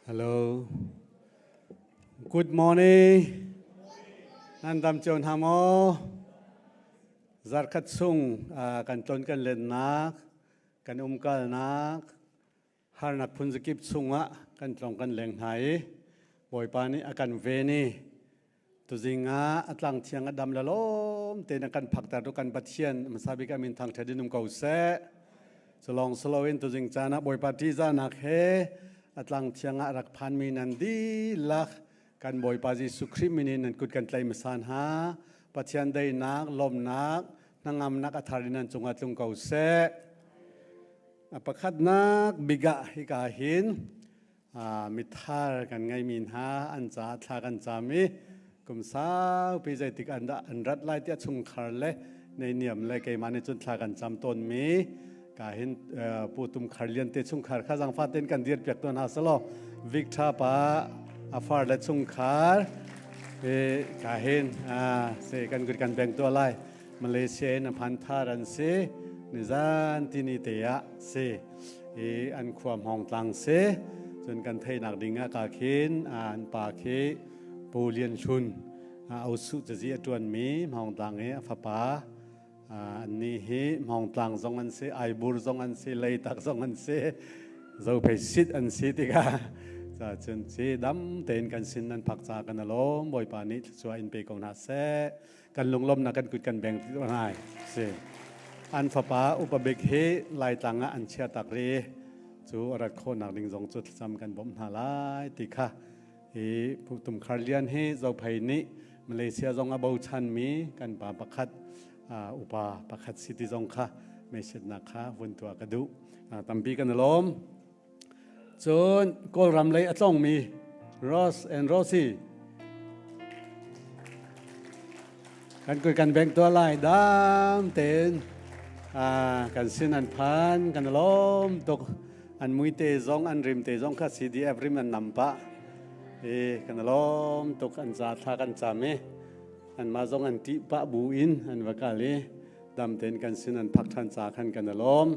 Hello. Good morning. Nan dam cio hna maw? Zarkhat chung kan tlon kan lennak, kan umkalnak, harnak phunzakip chungah kan tlong kan leng hna i Bawipa nih a kan ven i tuzing ah a tlang thiang a dam la lawm tein a kan phakter tu kan Pathian hmasa bik a min thangṭhat in um ko seh. Culong silo in tuzing caan ah Bawipa ṭihzahnak he a tlang thiang ah rak phanmi nan dihlak kan Bawipa Jesuh Khrih min in nan kut kan tlaih hmasa hna. Pathian daihnak, lawmhnak, hnangamnak a thar in nan cungah tlung ko seh. A pakhatnak bik ah hika hin mithar kan ngeimi hna an caah thla kan cam i kum saupi zeitik an dah an rat lai tiah chungkhar le neiniam le keimah nih cun thla kan cam tawnmi ka hin Pu Tum Khar Lian te chungkhar kha zangfa ten kan dir piak tawn hna selaw Victor pa a far le chungkhar ka hin se kan kut kan beng tua lai. Malaysia in a phan thar an si. Nizan tini te ah si. I an khua hmawng tlang si. Cun kan theihnak ding ah ka khin an pa khi Pu Lian Hlun Ausu cazi a tuanmi Hmawng Tlang i a fapa annih hi Hmawng Tlang zong an si, Aibur zong an si, Leitak zong an si, Zophei sit an si tikah ca cun ci dam tein kan sin nan phak ca kan alawm Bawipa nih thluachuah in pe ko hna seh. Kan lunglawmnak kan kut kan beng ti ngai si. An fapa upa bik hi Laitlang ah an chia tak ri cu a rat khawhnak ding zong cu thlacam kan bawmh hna lai ti kha hi Pu Tum Khar Lian hi Zophei nih Malaysia zong a bochan mi kan pa pakhat upa pakhat si ti zong kha meisiatnak kha vun tuah ka duh. Tampi kan i lawm. Cun Kawlram lei a tlongmi Ross and Rosie kan kui kan beng tua lai dam tein kan sin an phan kan lawm tuk an mui te zong an rim te zong kha CDF rim an nam pah i kan lawm tuk an ca thla kan cam i an mah zong an ṭih pah bu in an va kal i dam tein kan sin an phak ṭhan ca khan kan i lawm.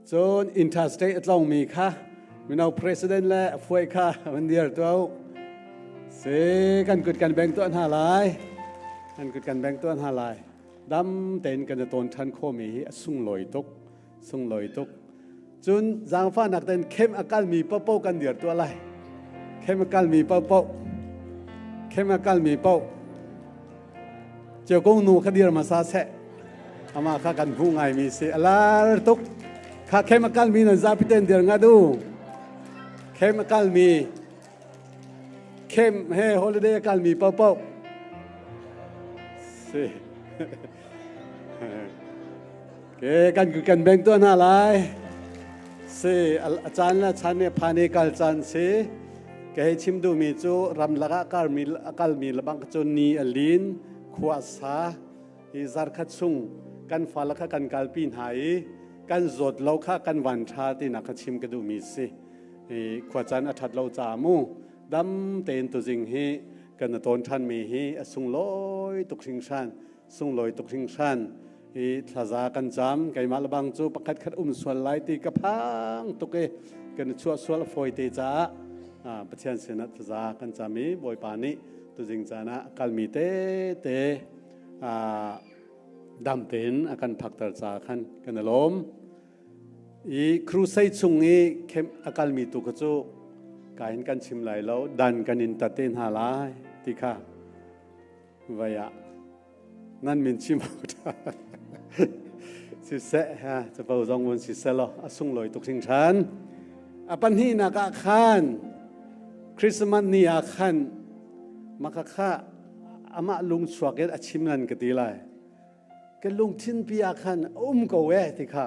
Cun interstate a tlongmi kha mino president le a fuai kha van dir tuah si kan kut kan beng tuah hna lai kan kut kan beng tuah hna lai dam tein kan i tawn ṭhan khawhmi hi a sunglawi tuk sunglawi tuk cun zaangfahnak tein khem a kalmi paohpaoh kan dir tuah lai khem a kalmi paohpaoh khem a kalmi paoh Ciakung nu kha dir hmasa seh. Amah kha kan hmuh ngaimi si. A lar tuk. Kha khem a kalmi nan zapi ten dir nga du. Khem a kalmi. Khem he holiday a kalmi paohpaoh. Si. Ke kan kan beng tuah hna lai. Si a caan le chan ne phan i kal caan si. Ka hei chim duhmi cu ramlak ah karmi a kalmi lebang cu ni a lin khua a sa i zarkhat chung kan fale kha kan kalpi hna i kan zawt lo kha kan van ṭha tinak kha chim ka duhmi si. I khua caan a ṭhat lo caah mu dam tein tuzing hi kan i tawn ṭhanmi hi a sunglawi tuk hringhran sunglawi tuk hringhran i thlaza kan cam keimah lebang cu pakhat khat um sual lai ti ka phang tuk i kan i chuah sual a fawi te caah Pathian sinah thlaza kan cam i Bawipa nih tuzing caan ah kalmi te te dam tein a kan phakter ca khan kan i lawm i crusade chung i camp a kalmi tu kha cu ka in kan chim lai lo dan kan in tat te hna lai ti kha vai ah nan min chim siseh ha capo zong vun siseh law a sunglawi tuk hringhran a pahnihnak ah khan Christmas ni ah khan maka kha amah lung chuak in a chim lan ka ti lai ka lungthin pi ah khan a um ko e ti kha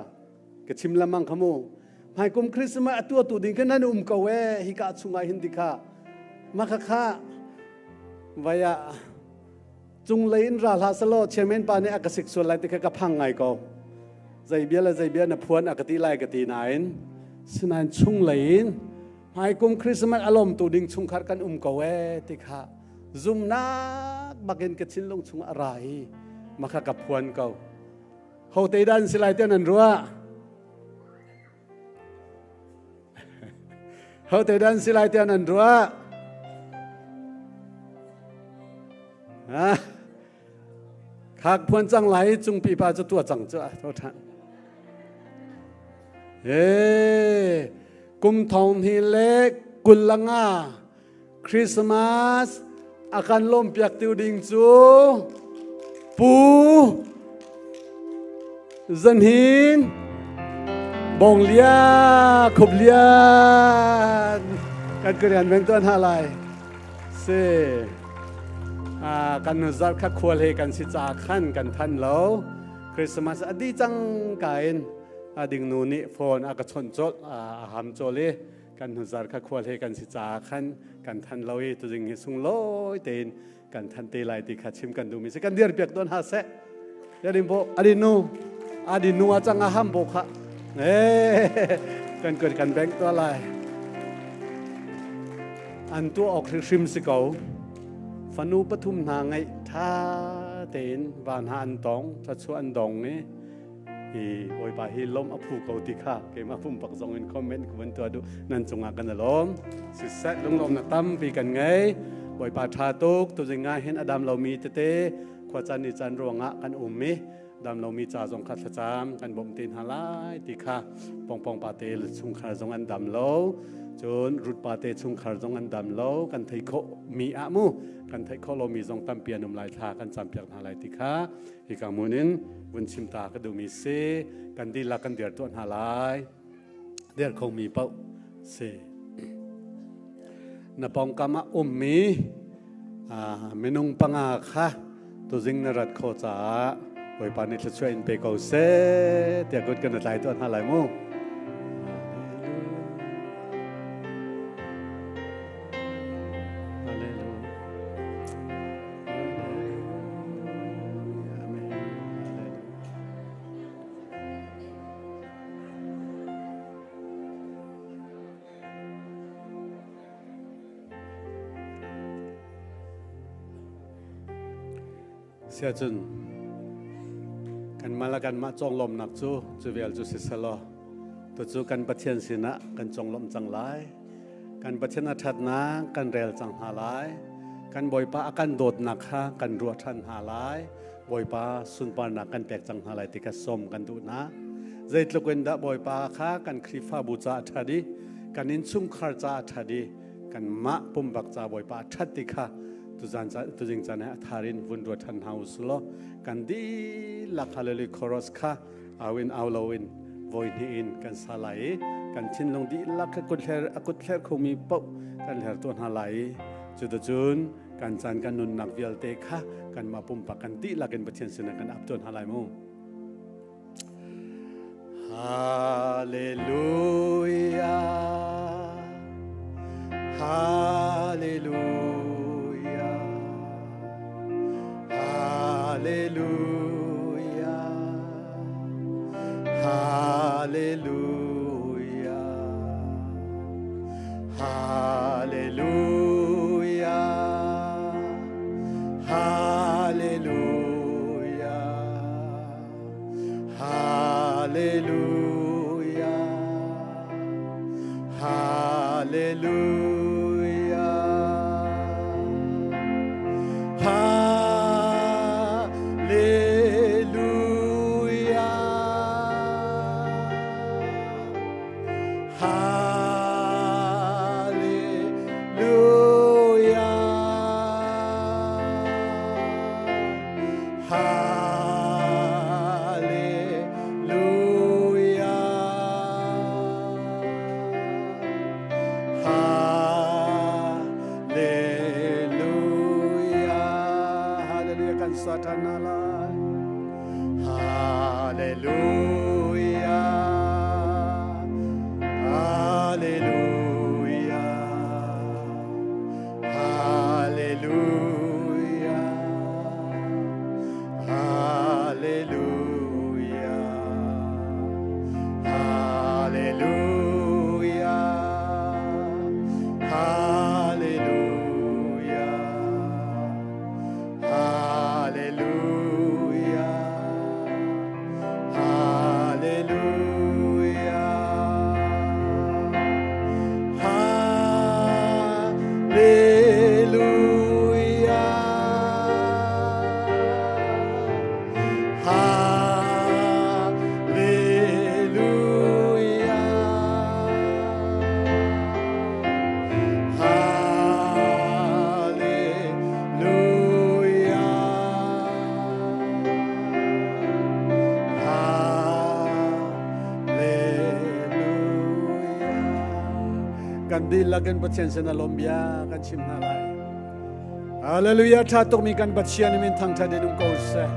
ka chim lamang kha mu hmaikum Christmas a tuah tu ding khan nan um ko e hi ka chungah hin ti kha maka kha vaya Cunglei in ra hlah selaw chairman pa nih a ka sik sual lai ti kha ka phang ngai ko. Zei bia le zei bia na phuan a ka ti lai ka ti nain sinain chunglei in hmaikum Christmas a lawmtu ding chungkhar kan um ko ee ti kha zumnak bakin ka thinlung chung a ra i makha ka phuan ko. Ho te dan si lai te nan ruah? Hote dan si lai tiah nan ruah? Ha? Khak phuan cang lai cungpi pa cu tua cang cu a tho than. E kum thong hi le kul langa Christmas a kan lawmpiak tu ding cu Pu Zanhin Bonglia Khuplian kan Korean beng tuan ha lai si kan zar kha khual he kan si ca khan kan than lo Christmas adi cang ka in ading nu nih phone a ka chawnh cawlh a ham cawlh i kan hnuzar kha khual he kan si caah khan kan than lo i tuzing hi sunglawi tein kan than te lai ti kha chim kan duhmi si kan dir piak tawn ha seh yadin bo adinu adinu a chang a ham bo kha eh kan kan kan bank to lai an tu ok hrim si ko fanu pathum hna ngai tha tein van ha an tong tha chu an dong i hi Bawipa hi lawm a phu ko ti kha keimah pumpak zong in comment ka van tuah duh nan cungah kan lawm siseh lunglawmnak tampi kan ngei Bawipa tha tuk tuzing ah hin a dam lomi tete khuacan ni caan ruangah kan um i dam lomi ca zong kha thlacam kan bawmh te hna lai ti kha pongpong pate chungkhar zong an dam lo cun rut pate chungkhar zong an dam lo kan thei khawh mi ah mu kan theih khawh lomi zong tampi an um lai thla kan campiak hna lai ti kha Hika hmun in vun chim ta ka duhmi si kan dihlak kan dir tuah hna lai. Dir khomi paoh si. Na pawngkam ah ummi minung panga kha tuzing na rat kho caah Bawipa nih thluachuah in pe ko seh tiah kut kan tlai tuah hna lai mu. Siacun kanmah le kanmah conglawmnak cu cu vial cu si selaw tucu kan Pathian sinah kan conglawmh cang lai. Kan Pathian a ṭhatnak kan rel cang hna lai. Kan Bawipa a kan dawtnak kha kan ruah ṭhan hna lai. Bawipa sunparnak kan pek cang hna lai ti kha sawm kan duh hna. Zeitluk in dah Bawipa kha kan Khrihfabu ca a ṭhat i kan innchungkhar ca a ṭhat i kanmah pumpak ca Bawipa a ṭhat ti kha tuzan tuzing caan ah a thar in vun ruat ṭhan hna u sulaw kan dihlak hallelujah chorus kha au in au lo in voi hnih in kan sa lai i kan thinlung dihlak kha kut hler a kut hler khomi paoh kan hler tuah hna lai i cuticun kan caan kan nunnak vialte kha kanmah pumpak kan dihlak in Pathian sinah kan ap tuah hna lai mu. Hallelujah. Hallelujah. Hallelujah. Hallelujah. Hallelujah. Hallelujah. Hallelujah. Hallelujah. Hallelujah. Hallelujah. Hallelujah. Hallelujah. Hallelujah. Kan satan lai. Hallelujah. Hallelujah. Hallelujah. Hallelujah. Hallelujah. Hallelujah. Hallelujah. Dihlak in Pathian sin a lawm bia kan chim hna lai. Hallelujah tha tukmi kan Pathian min thangthat in um ko seh.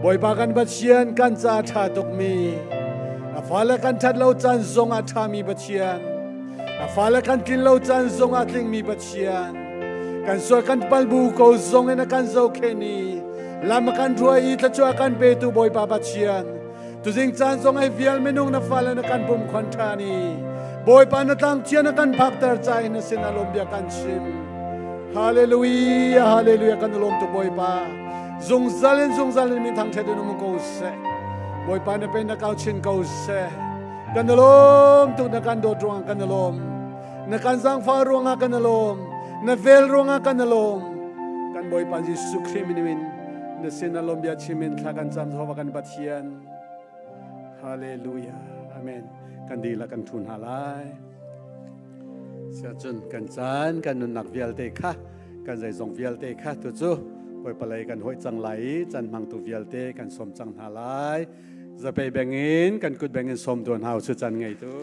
Bawipa kan Pathian kan ca tha tukmi a fale kan that lo caan zong ah thami Pathian a fale kan tlin lo caan zong ah tlingmi Pathian kan sual kan pal bu ko zong in a kan zohkhenh i lam a kan hruai i thluachuah kan petu Bawipa Pathian Tuzing caan zong ai vial minung na fale na kan pum khon ṭhan i Bawipa na tlangcia na kan phakter ca in na sin a lawm bia kan chim. Hallelujah, hallelujah kan lawm tu Bawipa. Zungzal in zungzal in min thangṭhat in um ko seh. Bawipa na pen na kau chin ko seh. Kan lawm tuk na kan dawt ruangah kan lawm. Na kan zaangfah ruangah kan lawm. Na vel ruangah kan lawm. Kan Bawipa Jesuh Khrih min in na sin a lawm bia chim in thla kan cam Jehovah kan Pathian. Hallelujah. Amen. Kan dihlak kan thu hna lai. Siacun kan caan kan nunnak vialte kha kan zeizong vialte kha tu cu Bawipa lei kan hoih cang lai i can hmangtu vialte kan sawm cang hna lai. Zapei bengin kan kut bengin sawm tuan hau cu can ngeitu.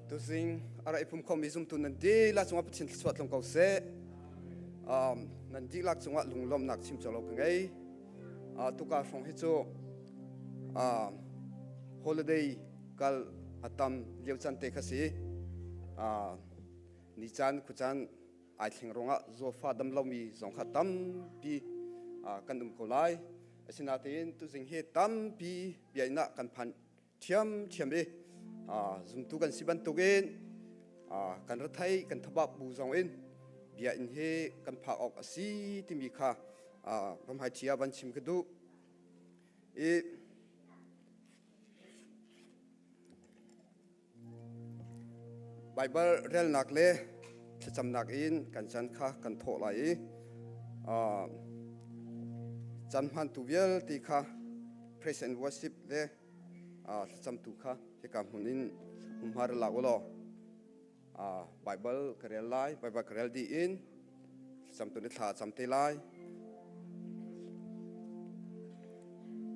Tuzing a ra i pum khomi zumtu nan dihlak cungah Pathian thluachuah tlung ko seh. Um, nan dihlak cungah lunglawmhnak chim cawlo ka ngei. Uh, tuka hrawng hi cu uh, holiday kal a tam lio can te kha si. Uh, ni caan khucaan ai thleng ruangah zawfa dam lomi zong kha tampi kan um ko lai. Asinain tuzing hi tampi bia kan phan ṭhiamṭhiam i zumtu kan si bantukin kan rathei kan thabak bu zong in bia in hi kan phak awk a si timi kha ramhai ṭhi ah van chim ka duh. I Baibal relnak le thlacamnak in kan chan kha kan thawh lai i caan hmantu vialte kha praise and worship le thlacamtu kha hika hmun in humhar la u law Baibal ka rel lai. Baibal ka rel dih in thlacamtu nih thla a cam te lai.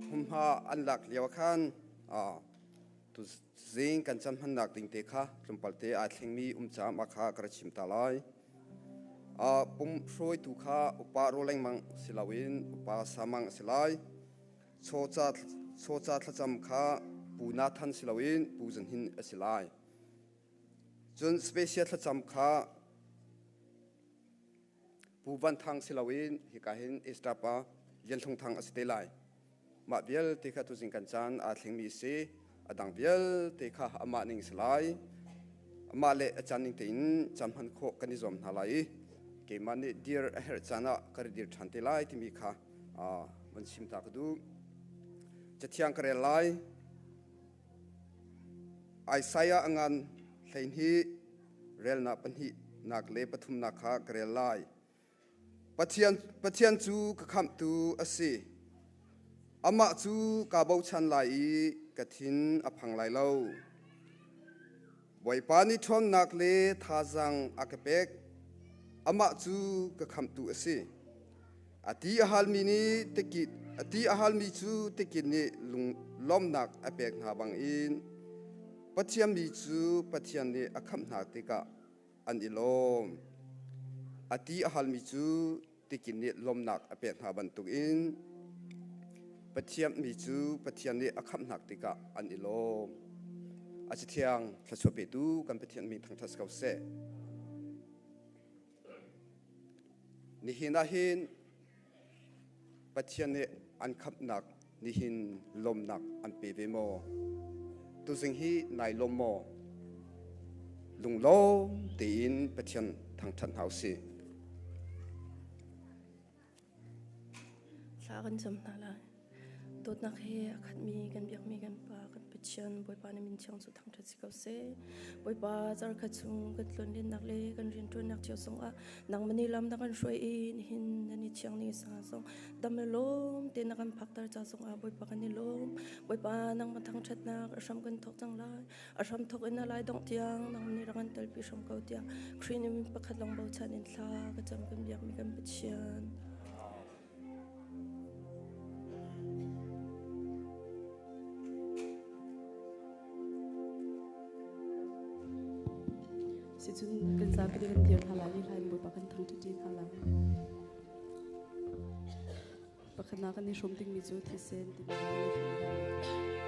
Humhma an lak lio ah khan Tuzing kan caan hmannak ding te kha tlawmpal te aa thlengmi um caah mah kha ka ra chim ta lai. Pum hruaitu kha upa rawl lengmang si loin upa samang a si lai. Chawca thlacam kha pu Nathan si loin pu Zanhin a si lai. Cun special thlacam kha Pu Van Thang si loin hika hin Esther pa Lian Hlung Thang a si te lai. Mah vialte kha tuzing kan caan aa thlengmi a si. A dang vialte kha amah ning si lai. Amah le a caan ning tein caan hman khawh kan i zuam hna lai i keimah nih dir a herh caan ah ka ri dir ṭhan te lai timi kha van chim ta ka duh. Cathiang ka rel lai. Isaiah a ngan 12 relnak pahnihnak le pathumnak kha ka rel lai. Pathian, Pathian cu ka khamhtu a si. Amah cu kaa bochan lai i ka thin a phang lai lo. Bawipa nih ṭhawnnak le thazaang a ka pek. Amah cu ka khamhtu a si. A ti a halmi nih tikit a ti a halmi cu tikit nih lunglawmhnak a pek hna bangin Pathian mi cu Pathian nih a khamh hna tikah an i lawm. A ti a halmi cu tikin nih lawmhnak a pek hna bantukin Pathian mi cu Pathian nih a khamh hna tikah an i lawm. A Cathiang thluachuah petu kan Pathian min thangṭhat ko seh. Nihin ah hin Pathian nih an khamhnak nihin lawmnak an pe ve maw? Tuzing hi nai lawm maw? Lunglawm tein Pathian thangṭhat hna usih. Thla kan cam hna lai. Dawtnak he a khatmi kan biakmi kan Pa kan Pathian. Pathian Bawipa na min thiang cu thangṭhat si ko seh. Bawipa zarkhat chung kan tlonlennak le kan rianṭuannak cio zongah nangmah nih lam na kan hruai i nihin na ni thiang ni sa zong dam le lawm te na kan phakter ca zongah Bawipa kan i lawm. Bawipa nangmah thangṭhatnak a hram kan thawk cang lai. A hram thawk in a lai dongh tiang nangmah nih rak kan telpi hram ko tiah Khrih nih min pakhat lawng bochan in thla ka cam kan biakmi kan Pathian. Sicun kan zapi kan dir hna lai i hlain Bawipa kan thangṭhat hna lai. Pakhatnak kan i hrawm dingmi cu thisen timi kan i hrawm hna lai.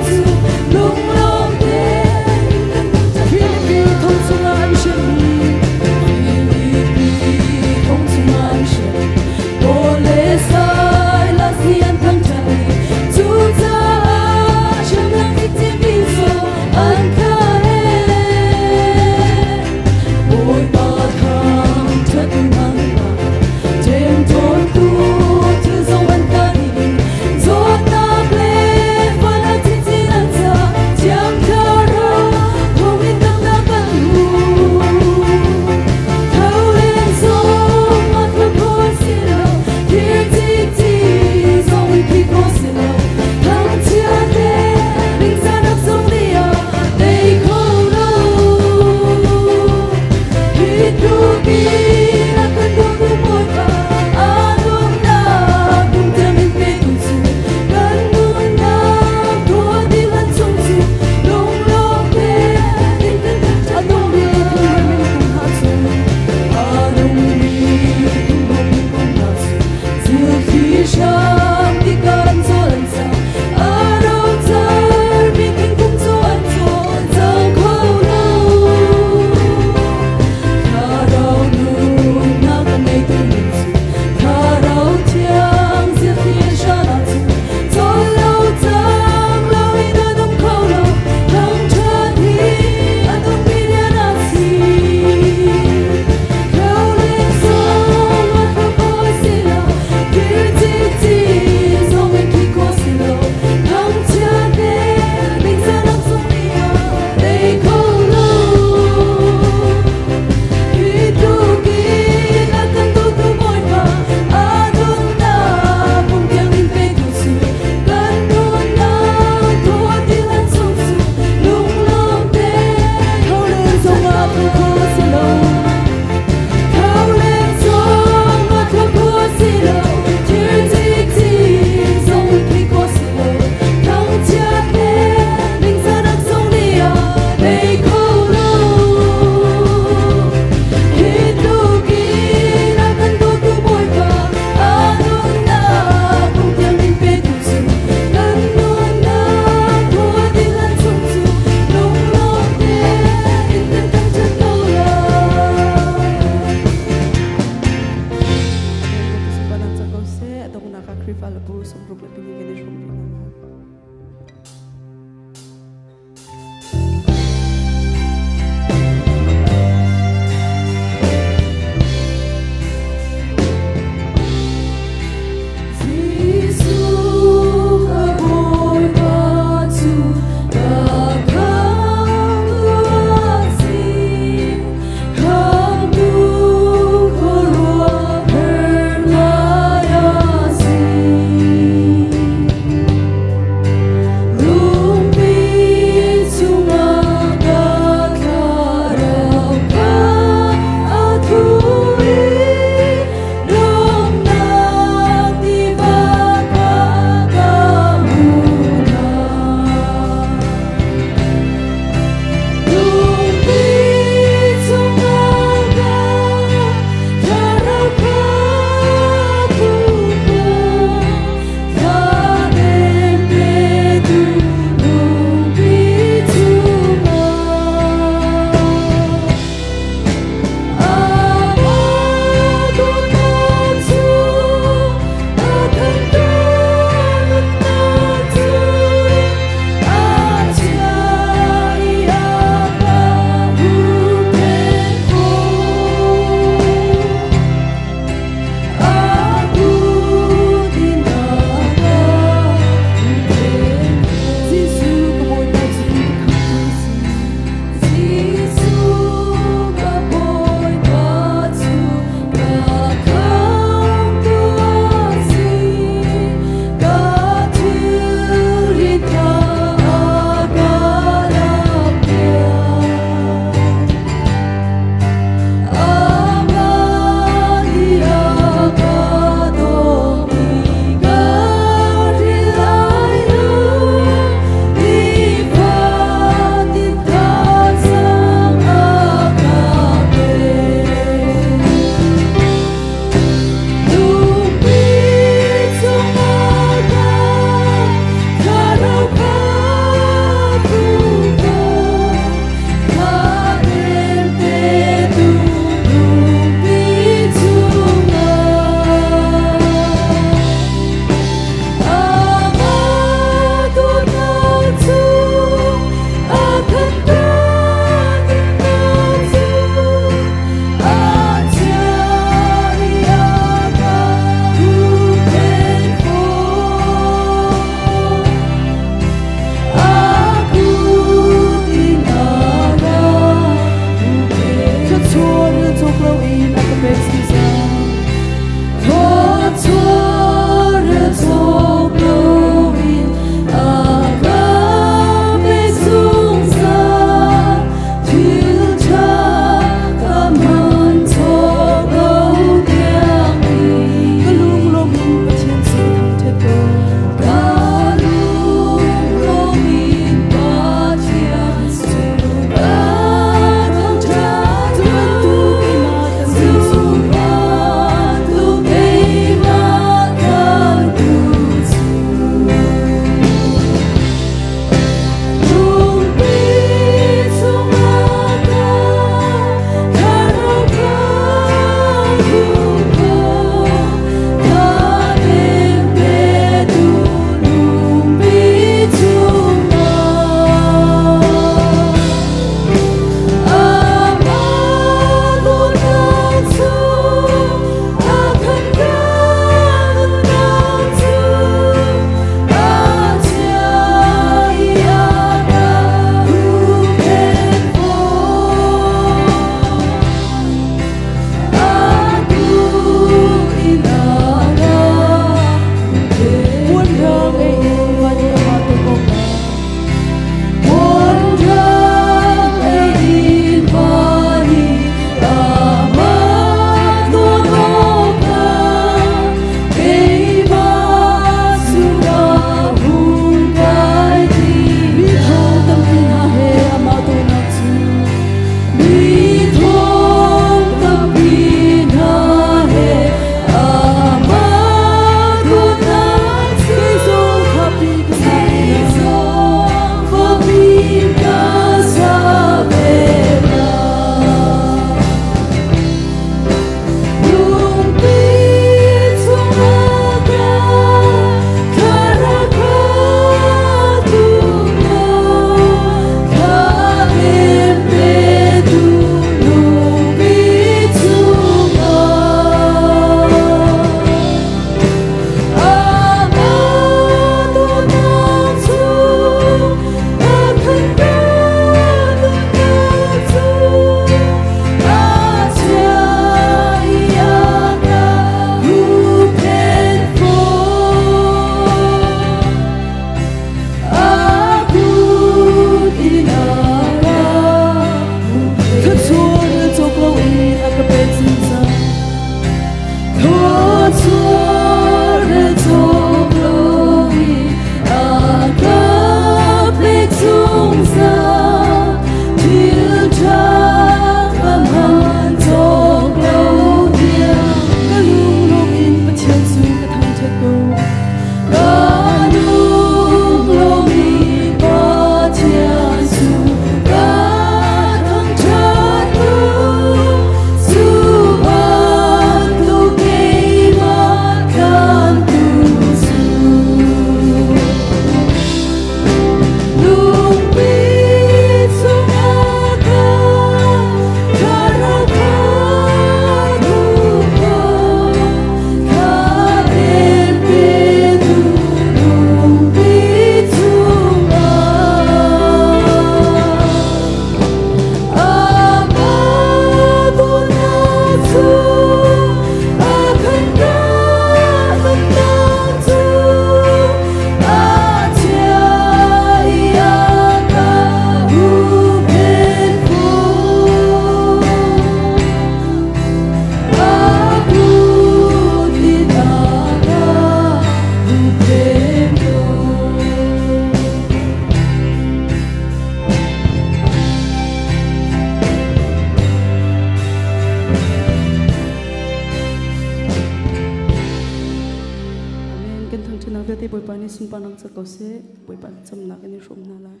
Thlacamnak rak cah ko seh. Bawipa thlacamnak in i hrawm hna lai.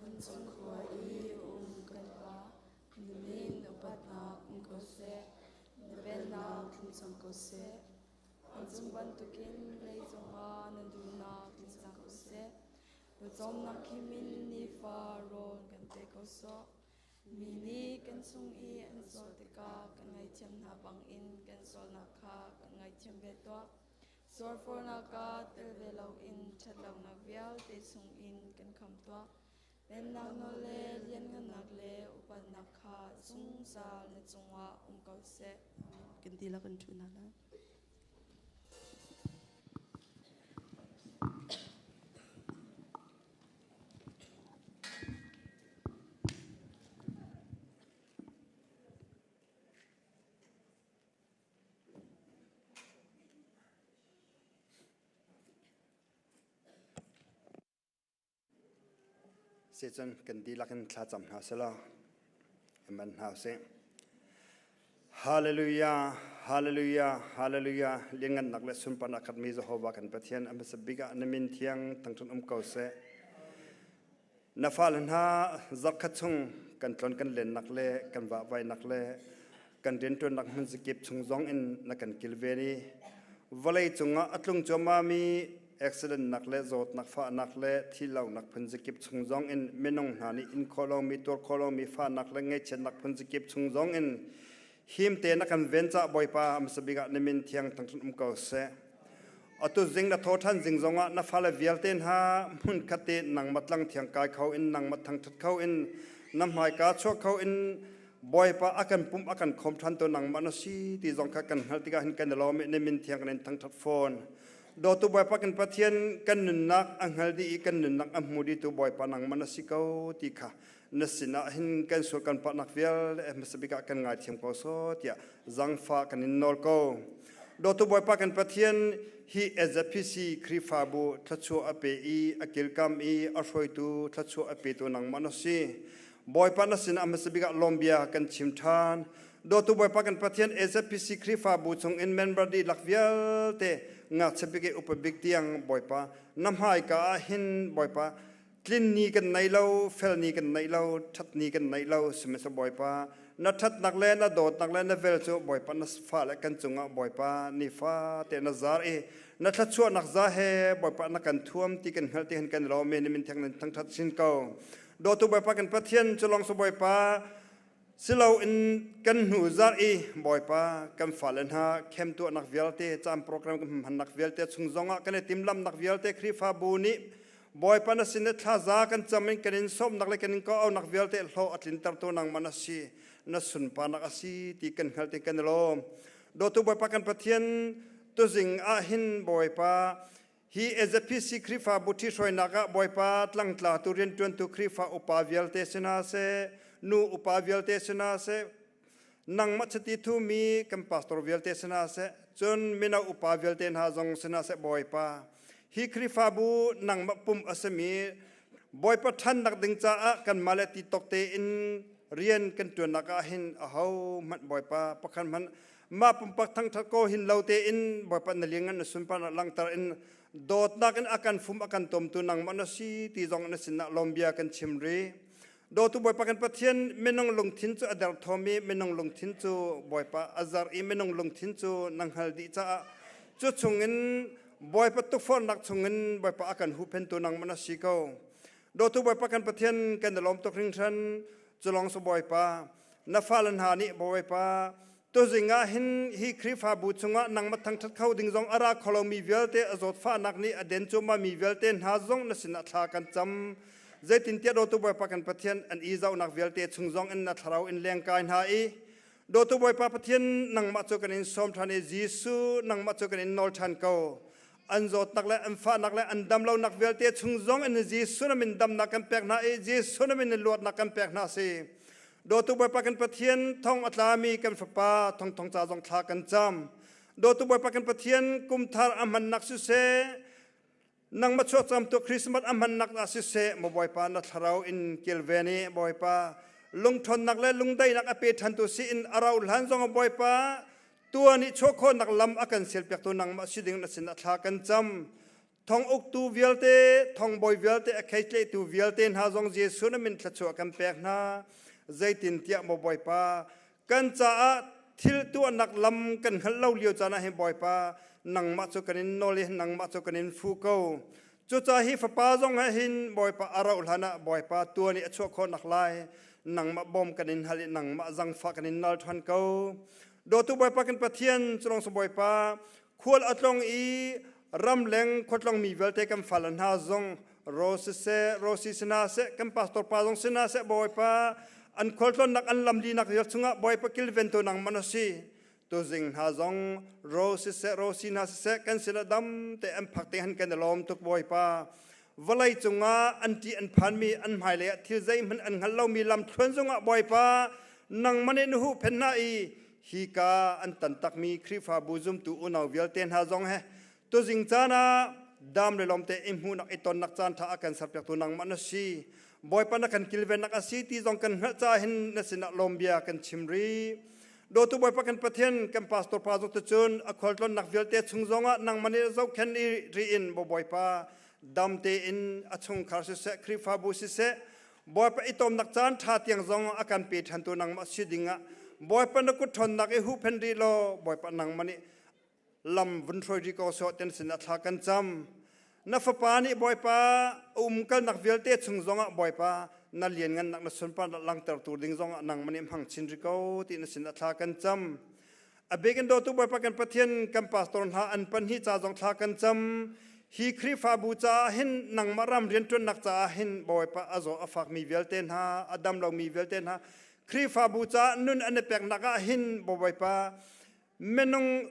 Vancung khua i a um kan Pa, na min upatnak um ko seh, na vennak tlung cang ko seh. Vancung bantukin leicung ah na duhnak tling cang ko seh. Pawcawmnak khim in nifa rawl kan pe ko sawh. Mi nih kan chung i an sual tikah kan ngaihthiam hna bangin kan sualnak kha kan ngaihthiam ve tuah. Sualfornak ah tel ve loin ṭhatlonak vialte chungin kan kham tuah. Pennak nawl le lianngannak le upatnak kha zungzal na cungah um ko seh. Kan dihlak in ṭhu hna lai. Sicun kan dihlak in thlacam hna selaw i man hna usih. Hallelujah, hallelujah, hallelujah. Lianngannak le sunparnak khatmi Jehovah kan Pathian a hmasa bik ah na min thiang thangṭhat um ko seh. Na fale hna zarhkhat chung kan tlon kan lennak le kan vahvainak le kan rianṭuannak hmun zakip chung zong in na kan kilven i vawlei cungah a tlung cuahmahmi accident nak le zawtnak fahnak le thihlonak phun zakip chung zong in minung hna nih in khawh lomi tuar khawh lomi fahnak le ngaihchiatnak phun zakip chung zong in him te na kan ven cah Bawipa a hmasa bik ah na min thiang thangṭhat um ko seh. Atu zing na tho ṭhan zing zongah na fale vialte hna hmun khat te nangmah tlang thiang kai kho in nangmah thangṭhat kho in na hmaika chuah kho in Bawipa a kan pumh a kan khawm ṭhan tu nangmah na si ti zong kha kan hngalh tikah hin kan i lawm i na min thiang kan in thangṭhat fawn. Dawtu Bawipa kan Pathian kan nunnak a hngal dih i kan nunnak a hmu dihtu Bawipa nangmah na si ko ti kha na sinah hin kan sual kan palhnak vialte hmasa bik ah kan ngaithiam ko sawh tiah zangfah kan in nawl ko. Dawtu Bawipa kan Pathian hi SZPC Khrihfabu thluachuah a pe i a kilkam i a hruaitu thluachuah a petu nangmah na si. Bawipa na sinah hmasa bik ah lawmbia kan chim ṭhan. Dawtu Bawipa kan Pathian SZPC Khrihfabu chung in member dihlak vialte ngakchia bik i upa bik tiang Bawipa na hmaika ah hin Bawipa Tlin ni kan nei lo, fel ni kan nei lo, ṭhat ni kan nei lo, sihmanhsehlaw Bawipa, na ṭhatnak le na dawtnak le na vel cu Bawipa na fale kan cungah Bawipa nifate na zar i na thluachuahnak za he Bawipa na kan thuam ti kan hngalh ti hin kan lawm i na min thiang nan thangṭhat sin ko. Dawtu Bawipa kan Pathian cu lawng si Bawipa, siloin kan hnu zarh i Bawipa kan fale hna khem tuahnak vialte caan program kan hmannak vialte chung zongah kan i timhlamnak vialte Khrihfabu nih Bawipa na sin i thlaza kan cam in kan in sawmnak le kan in ko-aunak vialte hlawh a tlintertu nangmah na si na sunparnak a si ti kan hngalh ti kan i lawm. Dawtu Bawipa kan Pathian tuzing ah hin Bawipa hi AZPC Khrihfabu ṭhihruainak ah Bawipa tlangtlatu rianṭuantu Khrihfa upa vialte sinah seh nu upa vialte sinah seh nangmah chiti thumi kan pastor vialte sinah seh cun mino upa vialte hna zong sinah seh Bawipa hi Khrihfabu nangmah pum a simi Bawipa ṭhannak ding caah kanmah le ti tawk tein rian kan ṭuannak ah hin aho hmanh Bawipa pakhat hmanh mah pumpak thangṭhat ko hin lo tein Bawipa na liangngan na sunparnak langhter in dawtnak in a kan fum a kan tomtu nangmah na si ti zong na sinah lawmbia kan chim rih. Dawtu Bawipa kan Pathian minung lungthin cu a derthawm i minung lungthin cu Bawipa a zar i minung lungthin cu na hngal dih caah cu chungin Bawipa tukforhnak chungin Bawipa a kan huhphentu nangmah na si ko. Dawtu Bawipa kan Pathian kan i lawm tuk hringhran cu lawng si Bawipa na fale hna nih Bawipa tuzing ah hin hi Khrihfabu chungah nangmah thangṭhat kho ding zong a ra kho lomi vialte a zawtfahnak nih a den cuahmah mi vialte hna zong na sinah thla kan cam. Zeitintiah dawtu Bawipa kan Pathian an i zohnak vialte chung zong in na thlarau in lengkai hna i dawtu Bawipa Pathian nangmah cu kan in sawm ṭhan i Jesuh nangmah cu kan in nawl ṭhan ko. An zawtnak le an fahnak le an damlonak vialte chung zong in Jesuh na min damnak kan pek hna i Jesuh na min in luatnak kan pek hna si. Dawtu Bawipa kan Pathian thong a tlami kan fapa thongthong ca zong thla kan cam. Dawtu Bawipa kan Pathian kumthar a hmannak siseh Nangmah chuakcam tu Christmas a hmannak ah siseh maw Bawipa na thlarau in kilven i Bawipa lungṭhawnnak le lungdaihnak a pe ṭhantu si in a rauh hlan zong Bawipa tuan i chuah khawhnak lam a kan sialpiaktu nangmah si ding na sin a thla kan cam. Thong uktu vialte, thongbawi vialte, a kheitlehtu vialte hna zong Jesuh na min thluachuah kan pek hna. Zeitintiah maw Bawipa, kan caah thil tuahnak lam kan hngalh lo lio caan ah hin Bawipa, nangmah cu kan in nawl i nangmah cu kan in fu ko. Cucaah hi fapa zong he hin Bawipa a rauh hlan ah Bawipa tuan i a chuah khawh nak lai nangmah bawm kan in hal i nangmah zangfah kan in nal ṭhan ko. Dawtu Bawipa kan Pathian, culawng Bawipa, khual a tlong i ramleng khuatlong mi vialte kan fale hna zong ro siseh rosi sina seh kan pastor pa zong sina seh Bawipa an khualtlawnnak an lamlinak rial chungah Bawipa kilventu nang man a si tuzing hna zong ro siseh rosi hna siseh kan sinah dam te an phak te han kan i lawm tuk Bawipa vawlei cungah an ṭih an phanmi an hmailei ah thil zeihmanh an hngal lomi lam thluan zongah Bawipa nangmah nih na huhphenh hna i hika an tantakmi Khrihfabu zumtu unau vialte hna zong he tuzing caan ah dam le lawm te i hmuhnak i tonnak caan ṭha a kan serpiaktu nangmah na si. Bawipa na kan kilvennak a si ti zong kan hngalh caah hin na sinah lawmbia kan chim rih. Dawtu Bawipa kan Pathian kan pastor pa zong cun a khualtlawnnak vialte chung zongah nangmah nih zohkhenh i ri in Bawipa dam tein a chungkhar siseh Khrihfabu siseh Bawipa i tomnak caan ṭha tiang zong a kan pe ṭhantu nangmah si dingah Bawipa na kut ṭhawnnak i huhphenh rih law Bawipa nangmah nih lam vun hruai rih ko sawh ten sin ah thla kan cam. Na fapa nih Bawipa a umkalnak vialte chung zongah Bawipa na lianngannak na sunparnak langhtertu ding zongah nangmah nih hmang chin rih ko ti na sin ah thla kan cam. A bikin dawtu Bawipa kan Pathian kan pastor hna an pan hi ca zong thla kan cam. Hi Khrihfabu caah hin nangmah ram rianṭuannak caah hin Bawipa a zaw a fakmi vialte hna, a dam lomi vialte hna, Khrihfabu caah nun an i peknak ah hin Bawipa minung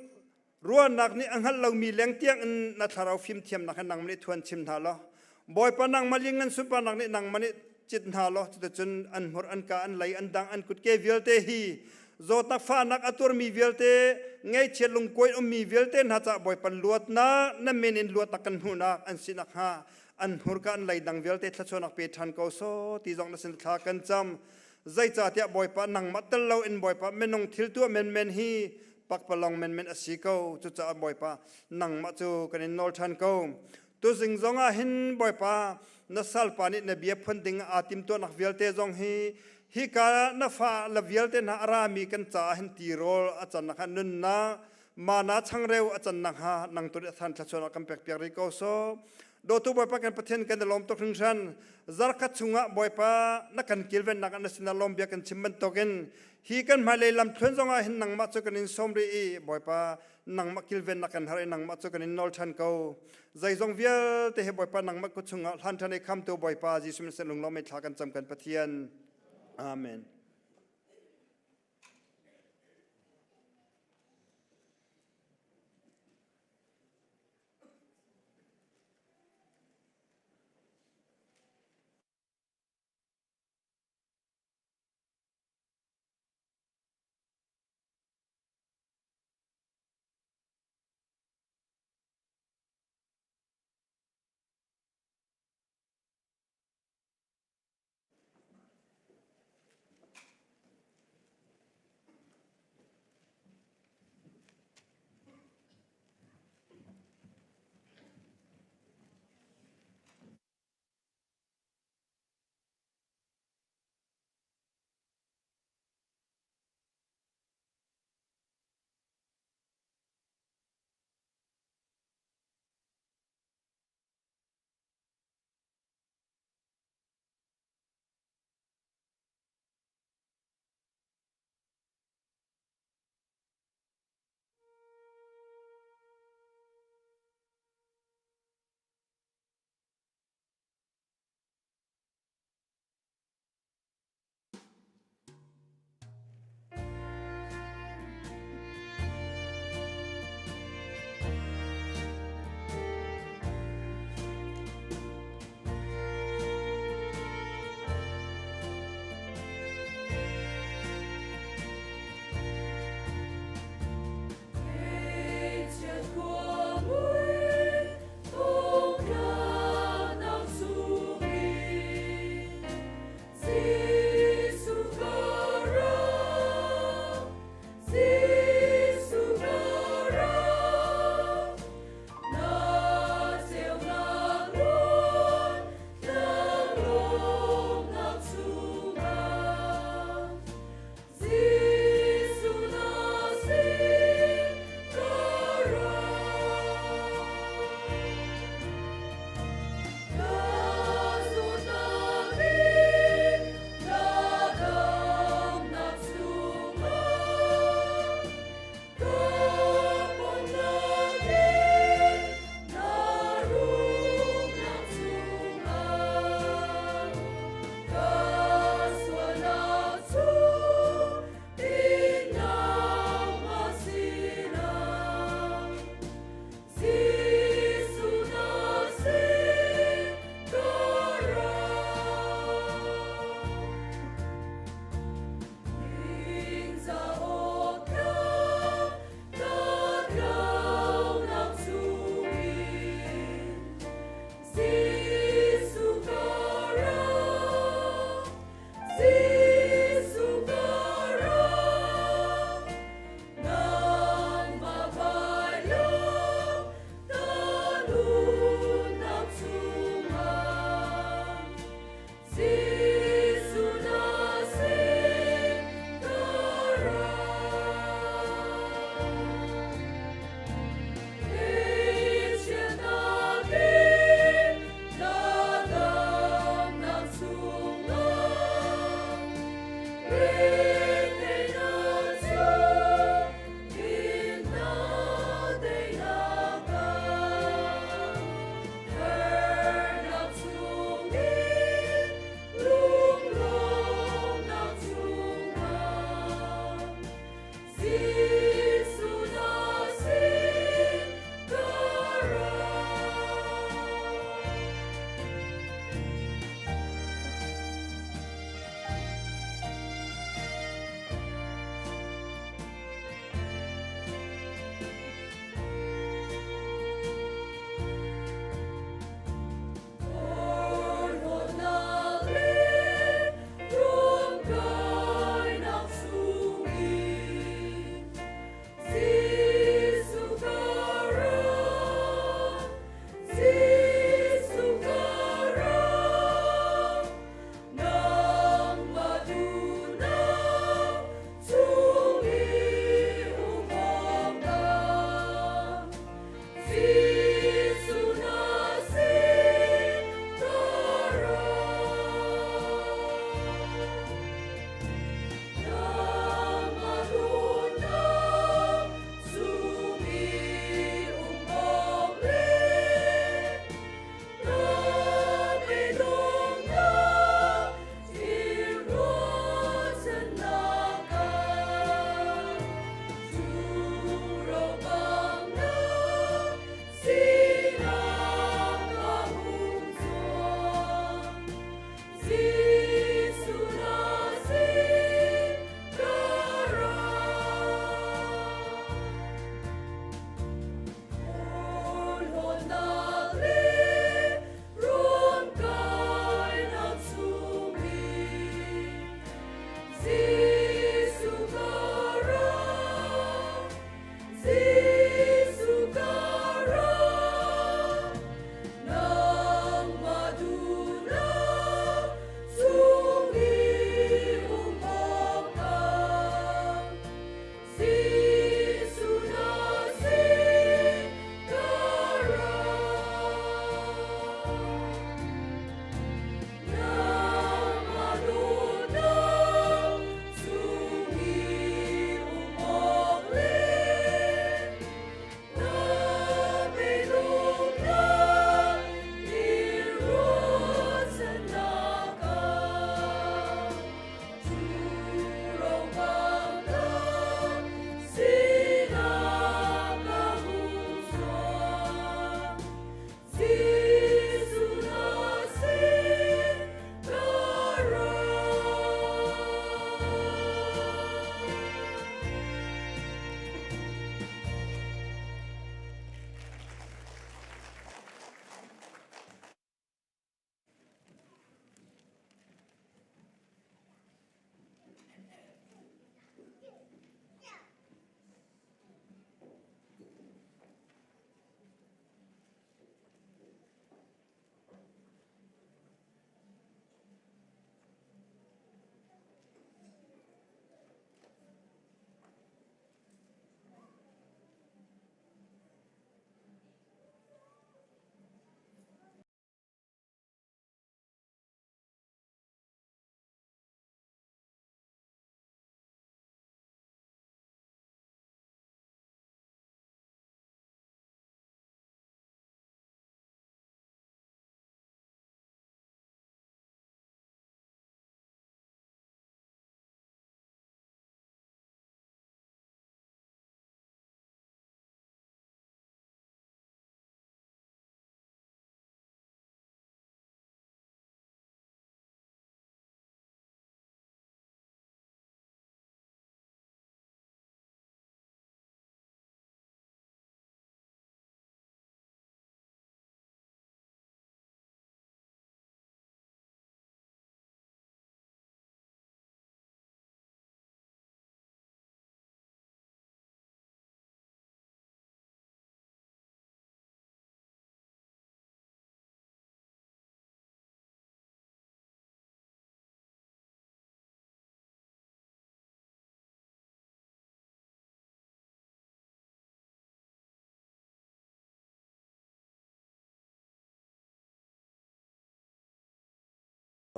ruahnak nih a hngalh lomi leng tiang in na thlarau fimthiamnak he nangmah nih thuan chim hna law Bawipa nangmah lingan sunparnak nih nangmah nih cit hna law cuticun an hmur an ka an lei an dang an kutke vialte hi zawtnak fahnak a tuarmi vialte ngaihchiat lungkuai ummi vialte hna caah Bawipa luatnak na min in luatnak kan hmuhnak an si nakhnga an hmurka an lei dang vialte thluachuahnak pe ṭhan ko so ti zong na sin thla kan cam Zeicahtiah Bawipa nangmah tel loin Bawipa minung thil tuah menmen hi pakpalawng menmen a si ko. Cucaah Bawipa nangmah cu kan in nawl ṭhan ko. Tuzing zongah hin Bawipa na salpa nih na bia phun ding aa timtuahnak vialte zong hi hika na fa la vialte hna a rami kan caah hin tirawl a can nakhnga nunnak mana changreu a can nakhnga nang tu nih a than thluachuahnak kan pek piak rih ko so Dawtu Bawipa kan Pathian kan i lawm tuk hringhran. Zarkhat chungah Bawipa na kan kilvennak na sinah lawm bia kan chim bantukin hi kan hmailei lam thluan zongah hin nangmah cu kan in sawm rih i Bawipa nangmah kilvennak kan har i nangmah cu kan in nawl ṭhan ko. Zeizong vialte hi Bawipa nangmah kut chungah hlan ṭhan i khamtu Bawipa Jesuh min sin lunglawm i thla kan cam kan Pathian. Amen.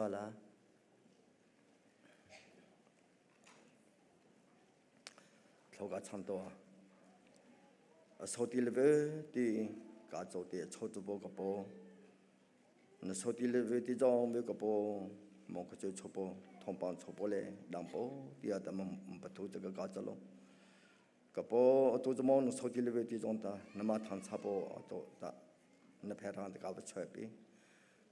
la. Thlo ka cham to a so ti le ve ti ka cho ti a cho chu bo ka po na so ti le ve ti jong ve ka po mo ka chu cho po thong pang cho po le dang po ti a ta ma pa thu cha ka ka cha lo ka po tu chu mo na so ti le ve ti jong ta na ma thang cha po to ta na phe rang ta ka ba choi pi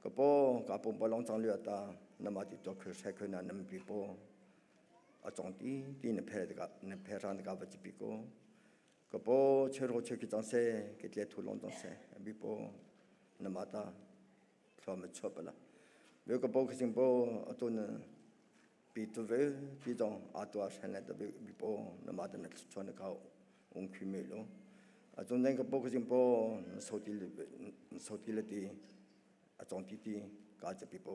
ka po ka pum po long chang lua ta na ma ti to khur sai khur na nam pi po a chong ti ti na phe ka na phe rang ka ba chi pi ko ka po che ro che ki chang se ke tle thu long chang se bi po na ma ta thlo ma chop la ve ka po khsing po a tu na pi tu ve ti jong a tu a shen le ta bi po na ma ta na chon na ka ung khi me lo a chung den ka po khsing po so ti le so ti le ti a chong ti ti ka cha pi po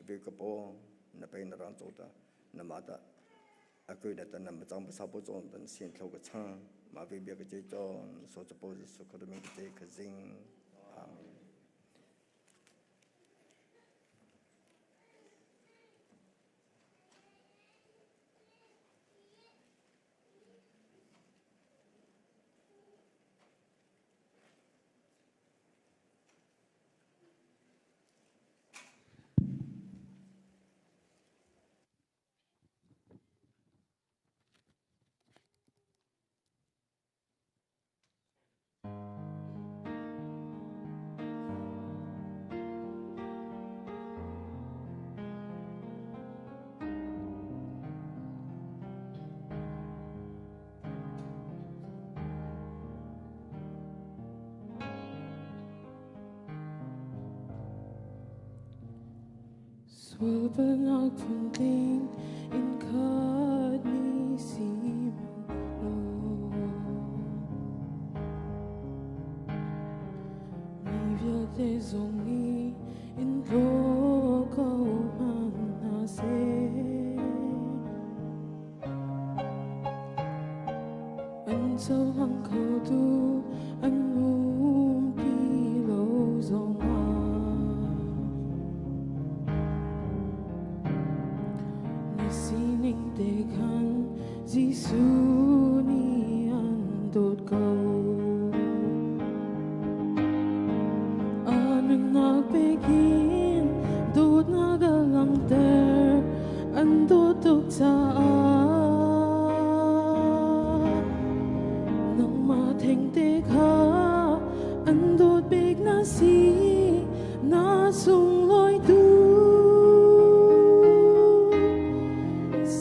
ve ka po na pe na rang cho ta na ma ta a ku na ta na ma chang pa sa po chong tan sin thlo ka chang ma ve bia ka che chon so cha po so kho mi ka che ka jing. Amen. Sual palnak phuntling in khat mi si lo. Mi vialte zong nih in tlaw ko hmanh hna seh. An cohlang kho tu an um ti lo zongah. Na sining te khan Jesuh nih an dawt ko. A nunnak pekin dawtnak a langhter, an dawt tuk caah. Nangmah thengte kha an dawt bik na si, na sunglawi tu.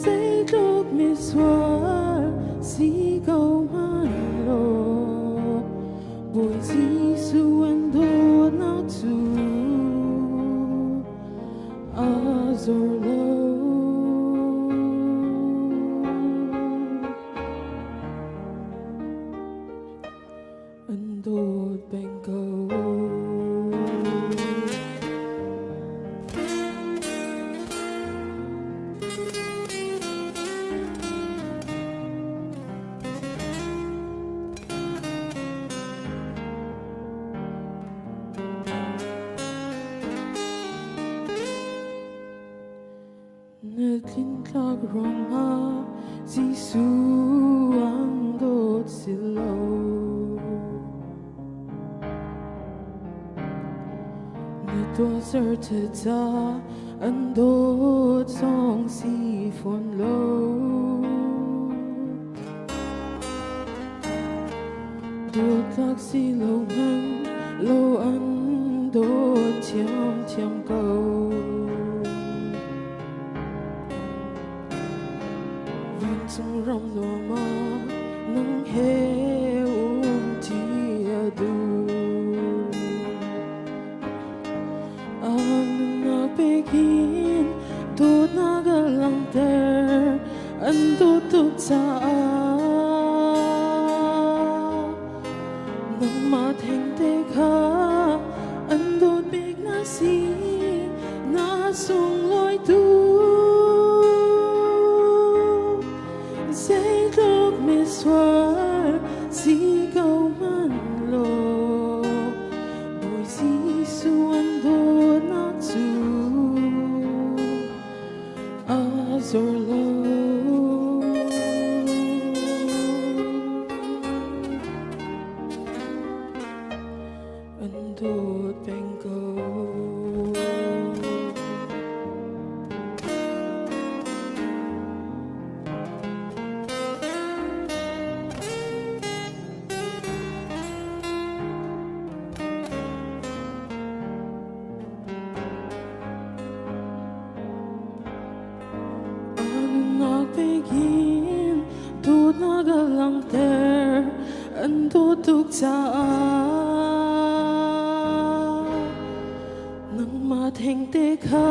Zeitluk misual si ko hmanh law, Bawi Jesuh an dawtnak cu a zor lo. An dawt peng ko. Na tlintlak ruangah Jesuh an dawt si lo. Na tuahser ṭha an dawt zong si fawn lo. Dawtlak si lo hmanh lo an dawt ṭhiamṭhiam ko. Vancung ram nuam ah nang he um ṭi a duh. A nunnak pekin dawtnak a langhter, an dawt tuk caah. Nangmah thengte kha an dawt bik na si, na sunglawi tu. Zeitluk misual si ko hmanh law, Bawi Jesuh an dawtnak cu langhter an dawt tuk caah. Nangmah thengte kha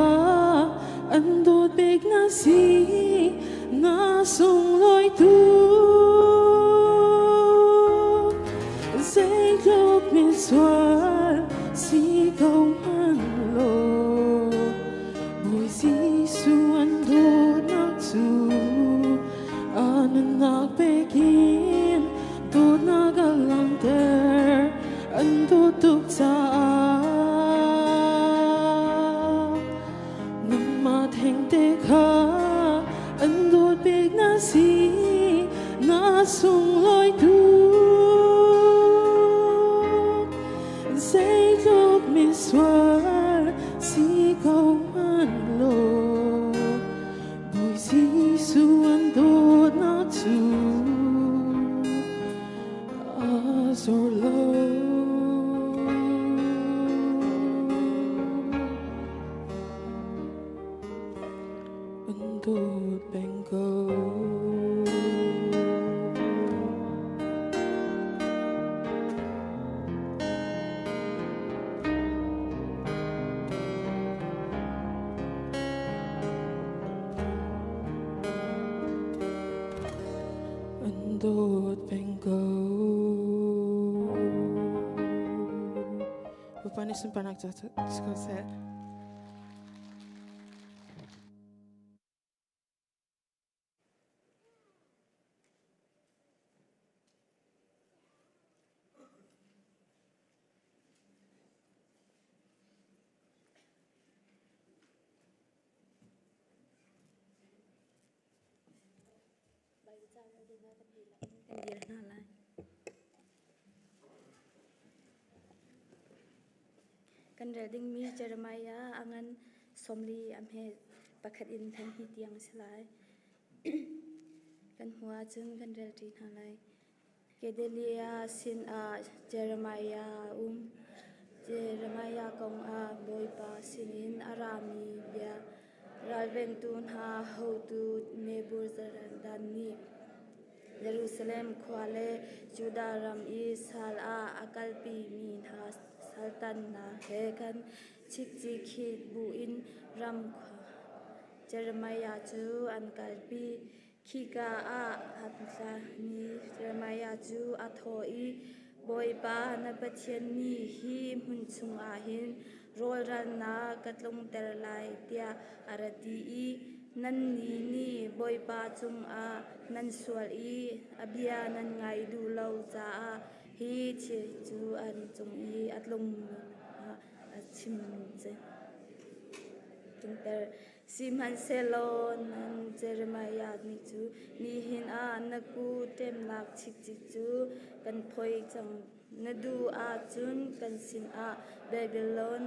an dawt bik na si, na sunglawi tuk. Zeitluk misual si ko hmanh law, Bawi Jesuh an dawtnak cu a nunnak pekin dawtnak a langhter an dawt tuk caah. Nangmah thengte kha an dawt bik na si, na sunglawi tuk. Zeitluk misual si ko hmanh law, Bawi Jesuh an dawtnak cu a zor lo. An dawt peng ko. An dawt peng ko. Bawipa nih sunparnak ca si ko seh. Kan rel dingmi Jeremiah a ngan 40 a hme pakhat in 12 tiang a si lai. Kan hmu ahcun kan rel ṭi hna lai. Gedaliah sinah Jeremiah a um. Jeremiah kong ah Bawipa sinin a rami bia ralvengtu hna hotu Nebuzaradan nih Jerusalem khua le Judah ram i sal ah a kalpimi hna saltannak he khan cikcin buin ram khua Jeremiah cu an kalpi. Khika ah an tlami Jeremiah cu a thaw i, Bawipa na Pathian nih hi hmun chungah hin rawlralnak ka tlungter lai tiah a ra ti i nannih nih Bawipa cungah nan sual i a bia nan ngai duh lo caah hi thil cu an cung i a tlungmi a chim tlungter. Sihmanhsehlaw nan Jeremiah nih cu nihin ah na ku ṭemnak chikchik cu kan phoih cang. Na duh ahcun kan sinah Babylon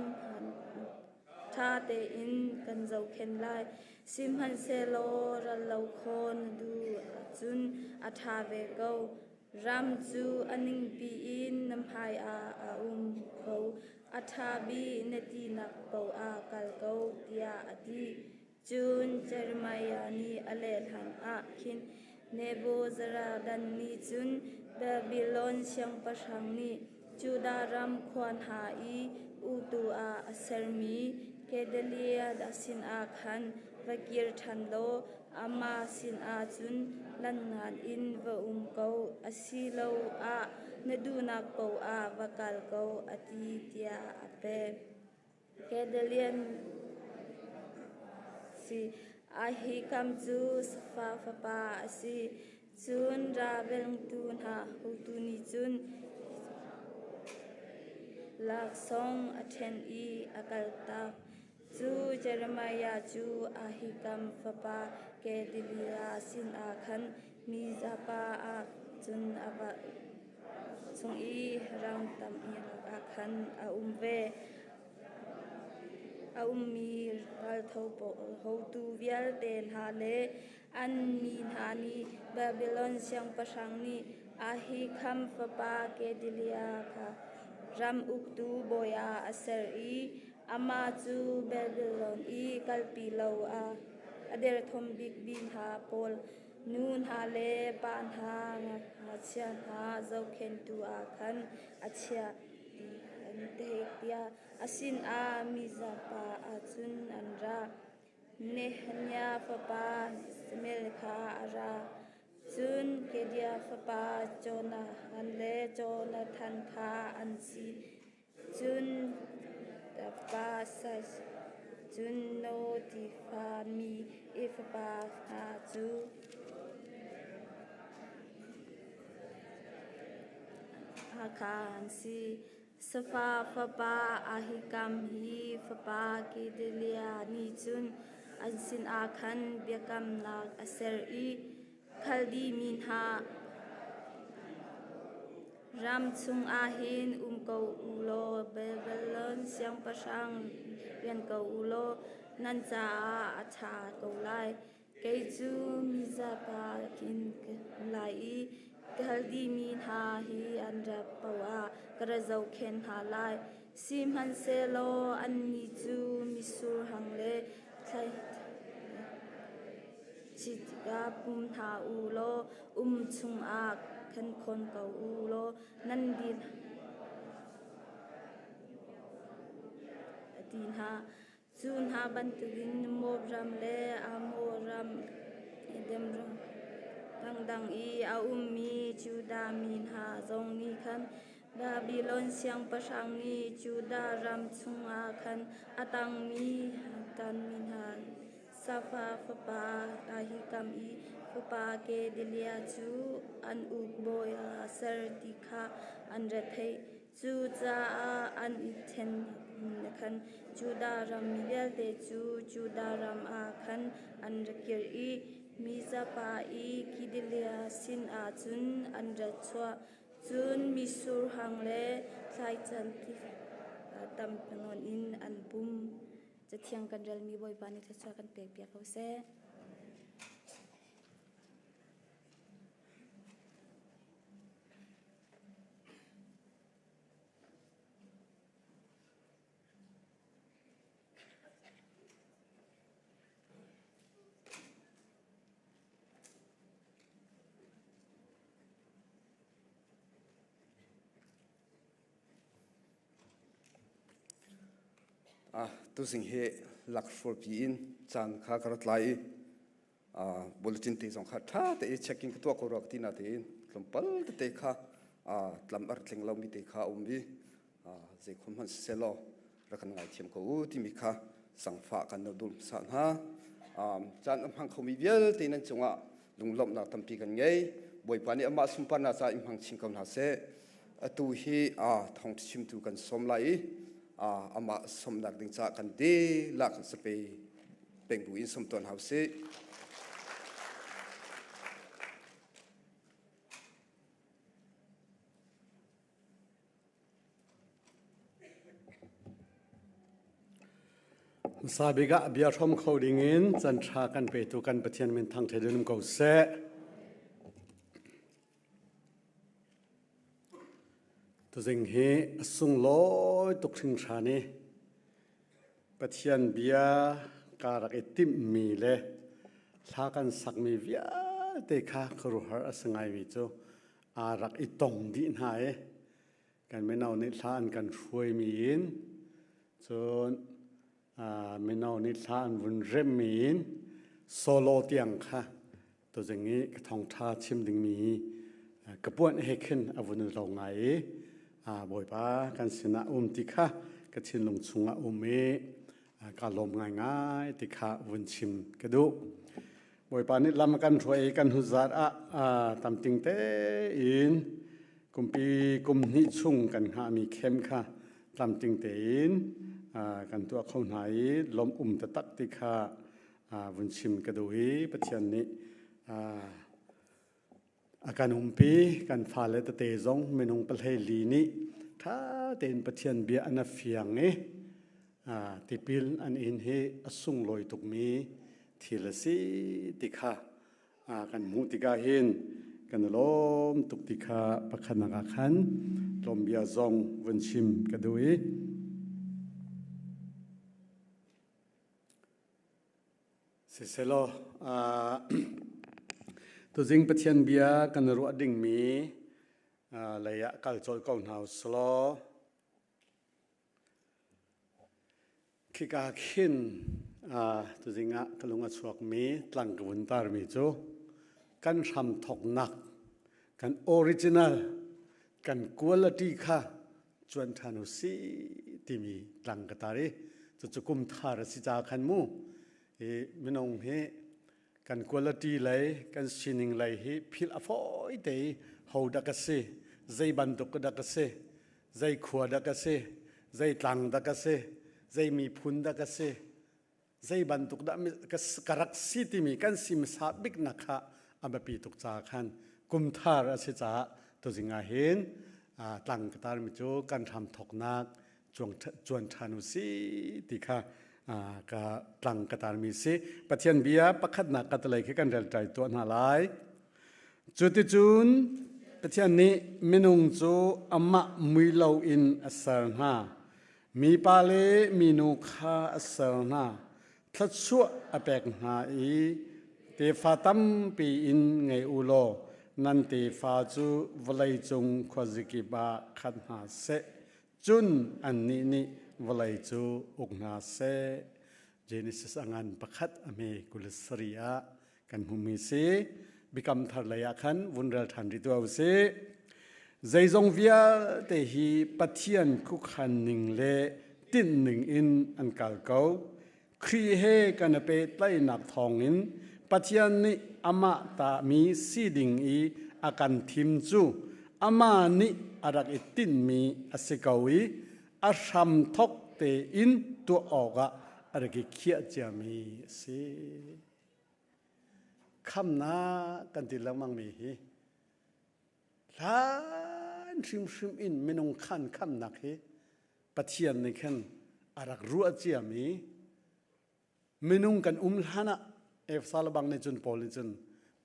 ṭha tein kan zohkhenh lai. Sihmanhsehlaw ral lo khaw na duh ahcun a ṭha ve ko. Ram cu a ningpi in na hmaiah a um ko. A ṭha bik na tinak paoh ah kal ko, tiah a ti. Cun Jeremiah nih a leh hlanah khin Nebuzaradan nih cun Babilon siangpahrang nih Judah ram khua hna i uktu ah a sermi Gedaliah sinah khan va kir ṭhan law amah sinah cun lanhngan in va um ko, asiloah na duhnak paoh ah va kal ko, a ti, tiah a pek. Gedaliah si. Ahikam cu Safa fapa a si. Cun ralvengtu hna hotu nih cun laksawng a ṭhen i a kaltak. Cu Jeremiah cu Ahikam fapa Gedaliah sinah khan Mizpah ah cun a va chung i rang tam i ah khan a um ve. A ummi raltho hotu vialte hna le an mi hna nih Babilon siangpahrang nih Ahikam fapa Gedaliah kha ram uktu bawi ah a ser i amah cu Babilon i kalpi lo ah a derthawm bikmi hna pawl. Nu hna le pa hna, ngakchia hna zohkhenhtu ah khan a chiah ti an theih tiah a sinah mizapa ah cun an ra. Nehemiah fapa Ishmael kha a ra. Cun Kedeah fapa Jonathan le Jonathan kha an si. Cun Tapasas, cun Notifami i fapa hna cu kha an si. Safa fapa Ahikam hi fapa Gedaliah nih cun an sinah khan biakamnak a ser i Khaldi mi hna ram chungah hin um ko u law Babylon siangpahrang rian ko u law nan caah a ṭha ko lai. Kei cu mizapa in ka um lai i Khaldi mi hna hi an rat paoh ah ka ra zohkhenh hna lai. Sihmanhsehlaw annih cu mitsur hang le thlai Chitika pum hna u law um chungah khan khawn ko u law nan dir a ti hna. Cu hna bantukin Moab ram le Ammon ram, Edom ram dangdang i a ummi Judah mi hna zong nih khan Babilon siangpahrang nih Judah ram chungah khan a tangmi tanmi hna Safa fapa Ahikam i fapa Gedaliah cu an ukbawi ah a ser ti kha an ra theih. Cucaah an i ṭhen hmun ah khan Judah ram mi vialte cu Judah ram ah khan an ra kir i Mizpah i Gedaliah sinah cun an ra chuah. Cun mitsur hang le thlaican tam nawn in an pum. Cathiang kan relmi Bawipa nih thluachuah kan pekpiak ko seh. Tuzing hi lakhrualpi in caan kha ka rat lai i bulletin te zong kha ṭha te i checking ka tuah ko rua ka ti na tein tlawmpal tete kha tlam a tling lomi te kha a um i zei khom hmanh siseh law rak kan ngaithiam ko u timi kha sangfah kan no dul hmasa hna. Caan a hmang khomi vialte nan cungah lunglawmhnak tampi kan ngei. Bawipa nih amah sunparnak ca in hmang chin ko hna seh. Atu hi thawng chimtu kan sawm lai i amah sawmnak ding caah kan dihlak sape peng bu in sawm tawn hau sih. Hmasa bik ah bia hrawm kho dingin can ṭha kan petu kan Pathian min thangṭhat in um ko seh. Tuzing hi a sunglawi tuk hringhran i Pathian bia kaa rak i timhmi le hla kan sakmi vialte kha khuaruahhar a si ngaimi cu aa rak i tong dih hna i kan mino nih hla an kan hruaimi in cun mino nih hla an vun remmi in solo tiang kha tuzing i ka thawngṭha chim dingmi ka puanh he khin a vun lo ngai i Bawipa kan sinah um ti kha ka thinlung chungah um i ka lawm ngaingai ti kha vun chim ka duh. Bawipa nih lam a kan hruai i kan huzat ah tamting tein kumpi kum hnih chung kan hngahmi khem kha tlamtling tein kan tuah kho hna i lawmh um taktak ti kha vun chim ka duh i Pathian nih a kan umpi kan fale tete zong minung pahlei li nih ṭha tein Pathian bia an a fiang i tipil an in hi a sunglawi tukmi thil a si ti kha kan hmuh tikah hin kan i lawm tuk ti kha pakhatnak ah khan tlawmbia zong vun chim ka duh i Siselaw, Tuzing Pathian bia kan ruah dingmi lei ah kal colh ko hna uslaw. Khika khin tuzing ah ka lung a chuakmi tlang ka vun tarmi cu kan hram thoknak kan original kan quality kha cuan ṭhan u si timi tlang ka tar i cucu kum thar a si ca khan mu hi minung hi kan quality lei kan sining lei hi philh a fawi te i ho dah ka si zei bantuk dah ka si zei khua dah ka si zei tlang dah ka si zei miphun dah ka si zei bantuk dah ka rak si timi kan si hmasa bik nak kha a biapi tuk ca khan kum thar a si caah tuzing ah hin tlang ka tarmi cu kan hram thoknak cuan ṭhan u si ti kha ka tlang ka tarmi si. Pathian bia pakhatnak ka talei khi kan rel ṭai tuah hna lai. Cuticun Pathian nih minung cu amah mui lo in a ser hna. Mipa le minu kha a ser hna. Thluachuah a pek hna i tefa tampi in ngei u law nan tefa cu vawleicung khuazikip ah khat hna seh. Cun annih nih vawlei cu uk hna seh. Genesis a ngan pakhat a hme 27 ah kan hmuhmi si. Biakam thar lei ah khan vun rel ṭhan rih tuah u sih. Zeizong vialte hi Pathian khuakhan ning le tinh ning in an kal ko. Khrih he kan i pehtlaihnak thawngin Pathian nih amah tami si ding i a kan thim cu amah nih a rak i tinhmi a si ko i a hramthok tein tuah awkah a rak i khiah ciami a si. Khamnak kan ti lengmangmi hi hlan hrimhrim in minung khan khamnak hi Pathian nih khan a rak ruah ciami minung kan um hlan ah Efsa bang nih cun Paul nih cun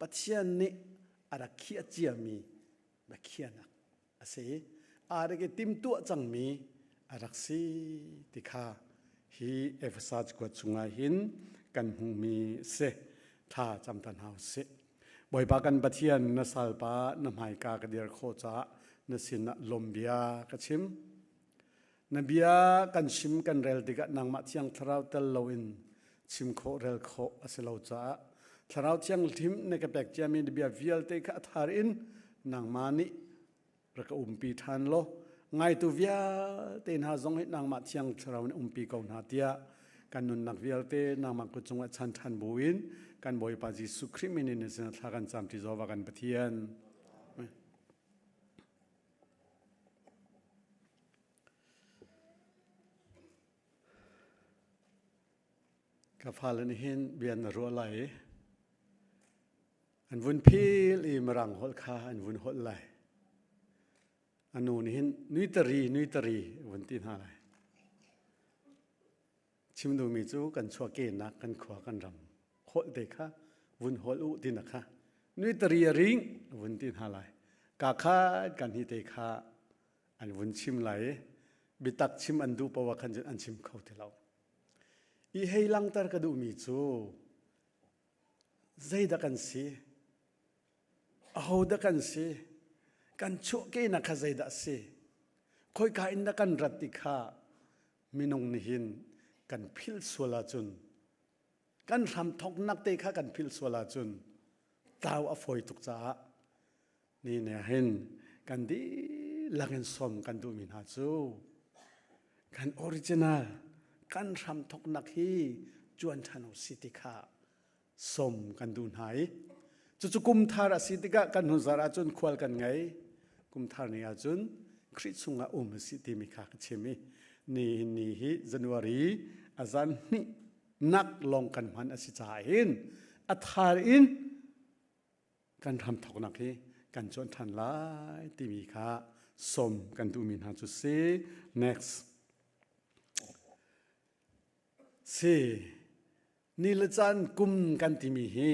Pathian nih a rak khiah ciami biakhiahnak a si. Aa rak i timtuah cangmi a rak si ti kha hi Efesa cakuat chungah hin kan hmuhmi a si. Thla cam ta hna usih. Bawipa kan Pathian na salpa na hmaika ka dir khawh caah na sinah lawm bia ka chim. Na bia kan chim kan rel tikah nangmah Thiang Thlarau tel loin chim khawh rel khawh a si lo caah Thlarau Thianghlim na ka pek ciami na bia vialte kha a thar in nangmah nih rak ka umpi ṭhan law ngaitu vialte hna zong hi nangmah Thiang Thlarau nih umpi ko hna tiah kan nunnak vialte nangmah kut cungah chan ṭhan buin kan Bawipa Jesuh Khrih min in na sinah thla kan cam ti Jehovah kan Pathian. Ka fale nih hin bia na ruah lai i an vun phil i mirang holh kha an vun holh lai. A nu nih hin nui tari nui tari vun ti hna lai. Chim duhmi cu kan chuahkehnak kan khua kan ram holh te kha vun holh u ti na kha nui tari a ring vun ti hna lai. Ka kha kan hi te kha an vun chim lai i biatak chim an duh poah khan cun an chim kho ti lo. I hei langter ka duhmi cu zeidah kan si? Ahodah kan si? Kan chuahkehnak kha zeidah a si? Khoika in dah kan rat ti kha minung nihin kan philh sual ahcun kan hramthawknak te kha kan philh sual ahcun tlau a fawi tuk caah ni ne hin kan dihlak in sawm kan duhmi hna cu kan original kan hramthawknak hi cuan ṭhan u si ti kha sawm kan duh hna i cucu kum thar a si tikah kan hnuzar ahcun khual kan ngei kum thar ni ahcun Khrih chungah um a si timi kha ka chim i ni ni hi January a zan hnih nak lawng kan hman a si caah hin a thar in kan hramthawknak hi kan cuan ṭhan lai timi kha sawm kan duhmi hna cu si. Next. Si ni le caan kum kan timi hi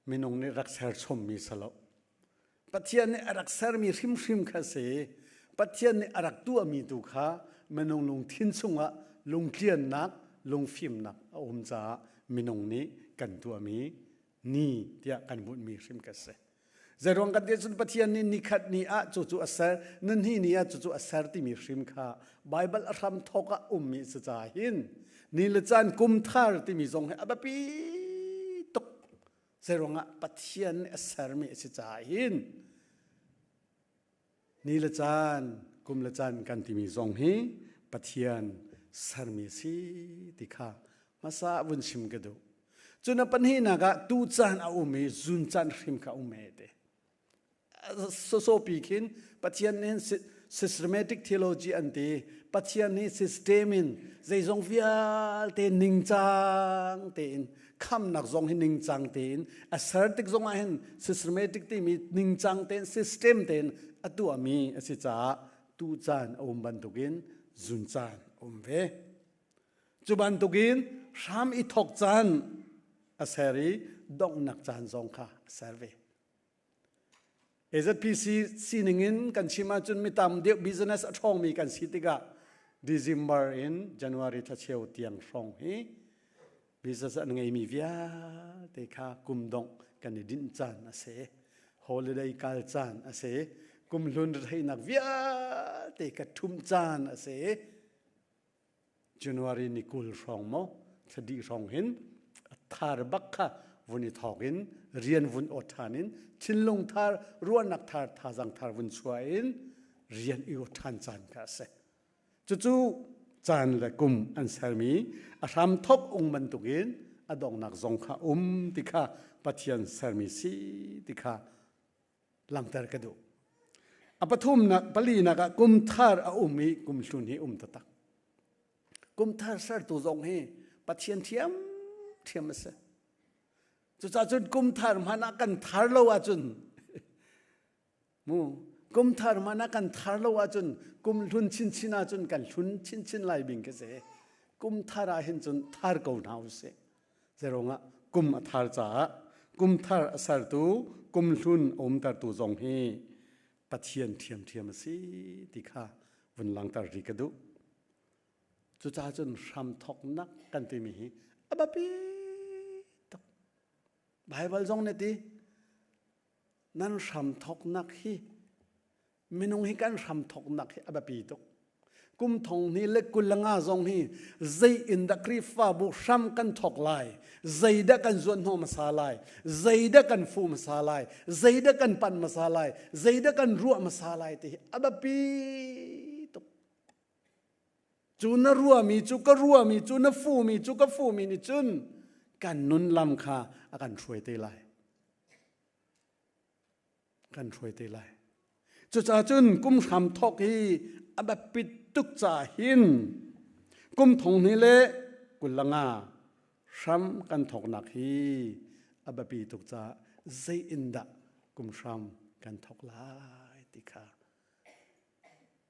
minung nih rak ser chommi si lo. Pathian nih a rak sermi hrimhrim kha si. Pathian nih a rak tuahmi tu kha minung lungthin chungah lungtliannak, lungfimnak a um caah minung nih kan tuahmi. Ni tiah kan hmuhmi hrim ka si. Zeiruang kan ti cun Pathian nih nikhat ni ah cucu a ser, nihnih ni ah cucu a ser timi hrim kha Baibal a hram thawk ah ummi si ca hin ni le caan kum thar timi zong hi a biapi tuk. Zeiruang ah Pathian nih a sermi a si ca hin ni le caan kum le caan kan timi zong hi Pathian sermi a si ti kha hmasa vun chim ka duh. Cun a pahnihnak ah tu caan a um i zun caan hrim kha um e te. Sosopi khin Pathian nih systematic theology an ti. Pathian nih system in zeizong vialte ningcang tein khamnak zong hi ningcang tein a ser tik zong ah hin systematic timi ningcang tein system tein a tuahmi a si caah tu caan a um bantukin zun caan a um ve. Cu bantukin hram i thok caan a ser i donghnak caan zong kha a ser ve. AZPC sining in kan chim ahcun mi tam deuh business a ṭhawngmi kan si tikah December in January thla tiang hrawng hi business an ngeimi vialte kha kum dongh kan i dinh caan a si. Holiday kal caan a si. Kum hlun retheihnak vialte ka ṭhum caan a si. January ni 20 hrawng maw thla hrawng hin thar bak kha vun i thawk in rian vun awt ṭhan in thinlung thar ruahnak thar thazang thar vun chuah in rian i awt ṭhan caan kha a si. Cucu caan le kum an sermi a hram thok ung bantukin a donghnak zong kha um ti kha Pathian sermi si ti kha langhter ka duh. A pathumnak palinak ah kum thar a um i kum hlun hi um taktak. Kum thar sertu zong hi Pathian thiam thiam a si. Cucaah cun kum thar hmanh ah kan thar lo ahcun mu kum thar hmanh ah kan thar lo ahcun kum hlun chinchin ahcun kan hlun chinchin lai bing ka si. Kum thar ah hin cun thar ko hna usih. Zeirungah kum a thar caah kum thar a sertu kum hlun a umtertu zong hi Pathian ṭhiamṭhiam a si ti kha vun langhter rih ka duh. Cucaah cun hramthawknak kan timi hi a biapi tuk. Baibal zong nih ti nan hramthawknak hi Minung hi kan hramthawknak hi a biapi tuk. Kum thong hnih le 25 zong hi zei in dah Khrihfabu hram kan thawk lai, zeidah kan zuan hnawh hmasa lai, zeidah kan fu hmasa lai, zeidah kan pan hmasa lai, zeidah kan ruah hmasa lai ti hi a biapi tuk. Cu na ruahmi cu ka ruahmi cu na fumi cu ka fumi nih cun kan nun lam kha a kan hruai te lai. Kan hruai te lai. Cucaah cun kum hram thawk hi a biapit tuk caah hin kum thong hnih le 25 hram kan thawknak hi a biapi tuk caah zei in dah kum hram kan thawk lai ti kha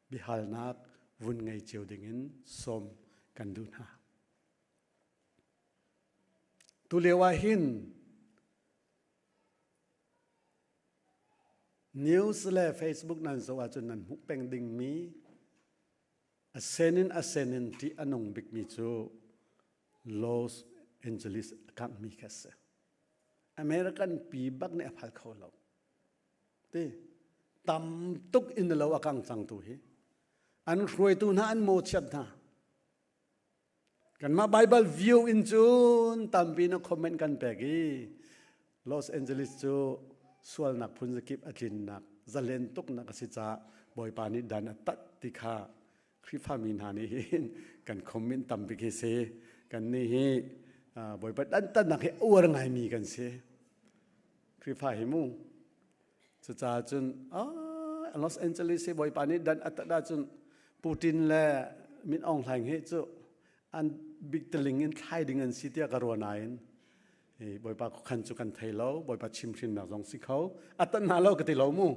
biahalnak vun ngei cio dingin sawm kan duh hna. Tu lio ah hin News le Facebook nan zoh ahcun nan hmuh peng dingmi a sen in a sen in ṭih a nung bikmi cu Los Angeles a kanghmi kha a si. American pi bak nih a phal kho lo. Ti tam tuk in lo a kang cang tu hi. An hruaitu hna an mawchiat hna. Kanmah Baibal view in cun tampi na comment kan pek i Los Angeles cu sualnak phun zakip a tlinnak zalen tuknak a si caah Bawipa nih dan a tat ti kha Khrihfami hna nih hin kan comment tampi khi si. Kan nih hi Bawipa dan tatnak hi uar ngaimi kan si. Khrihfa hi mu. Cucaah cun Los Angeles hi Bawipa nih dan a tat ahcun Putin le Min Aung Hlaing hi cu an big taling in thlai ding an si tiah ka ruah nain Bawipa khuakhan cu kan thei lo Bawipa chimhrinnak zong si kho a tat hna lo ka ti lo mu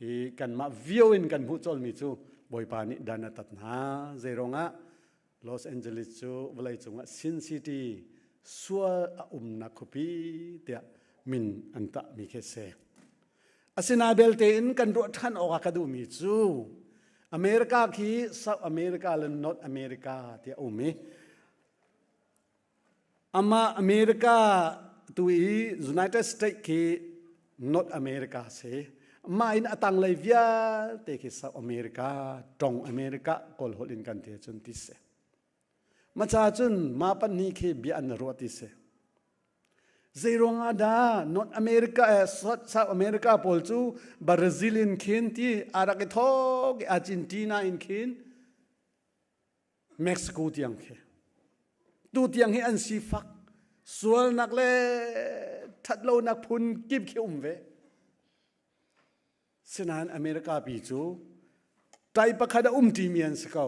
hi kanmah vio in kan hmuh colmi cu Bawipa nih dan a tat hna zeiruangah Los Angeles cu vawleicung ah Sin City sual a umnak khuapi tiah min an tahmi khi a si. Asinain belte in kan ruah ṭhan awkah ka duhmi cu America khi South America le North America tiah a um i amah America Tu i United States khi North America si. Mah in a tanglei vialte khi South America, Tong America, Kawl holh in kan ti cun ti si. Maca cun ma pan ni khi bia an ruah ti si. Zeiruang ah dah North America eh South America pawl cu Brazil in khin ti arak i thawk i Argentina in khin Mexico tiang khi. Tu tiang hi an sifak sualnak le ṭhatlonak phun kip khi um ve. Sinain America pi cu ṭai pakhat a um ṭimi an si ko.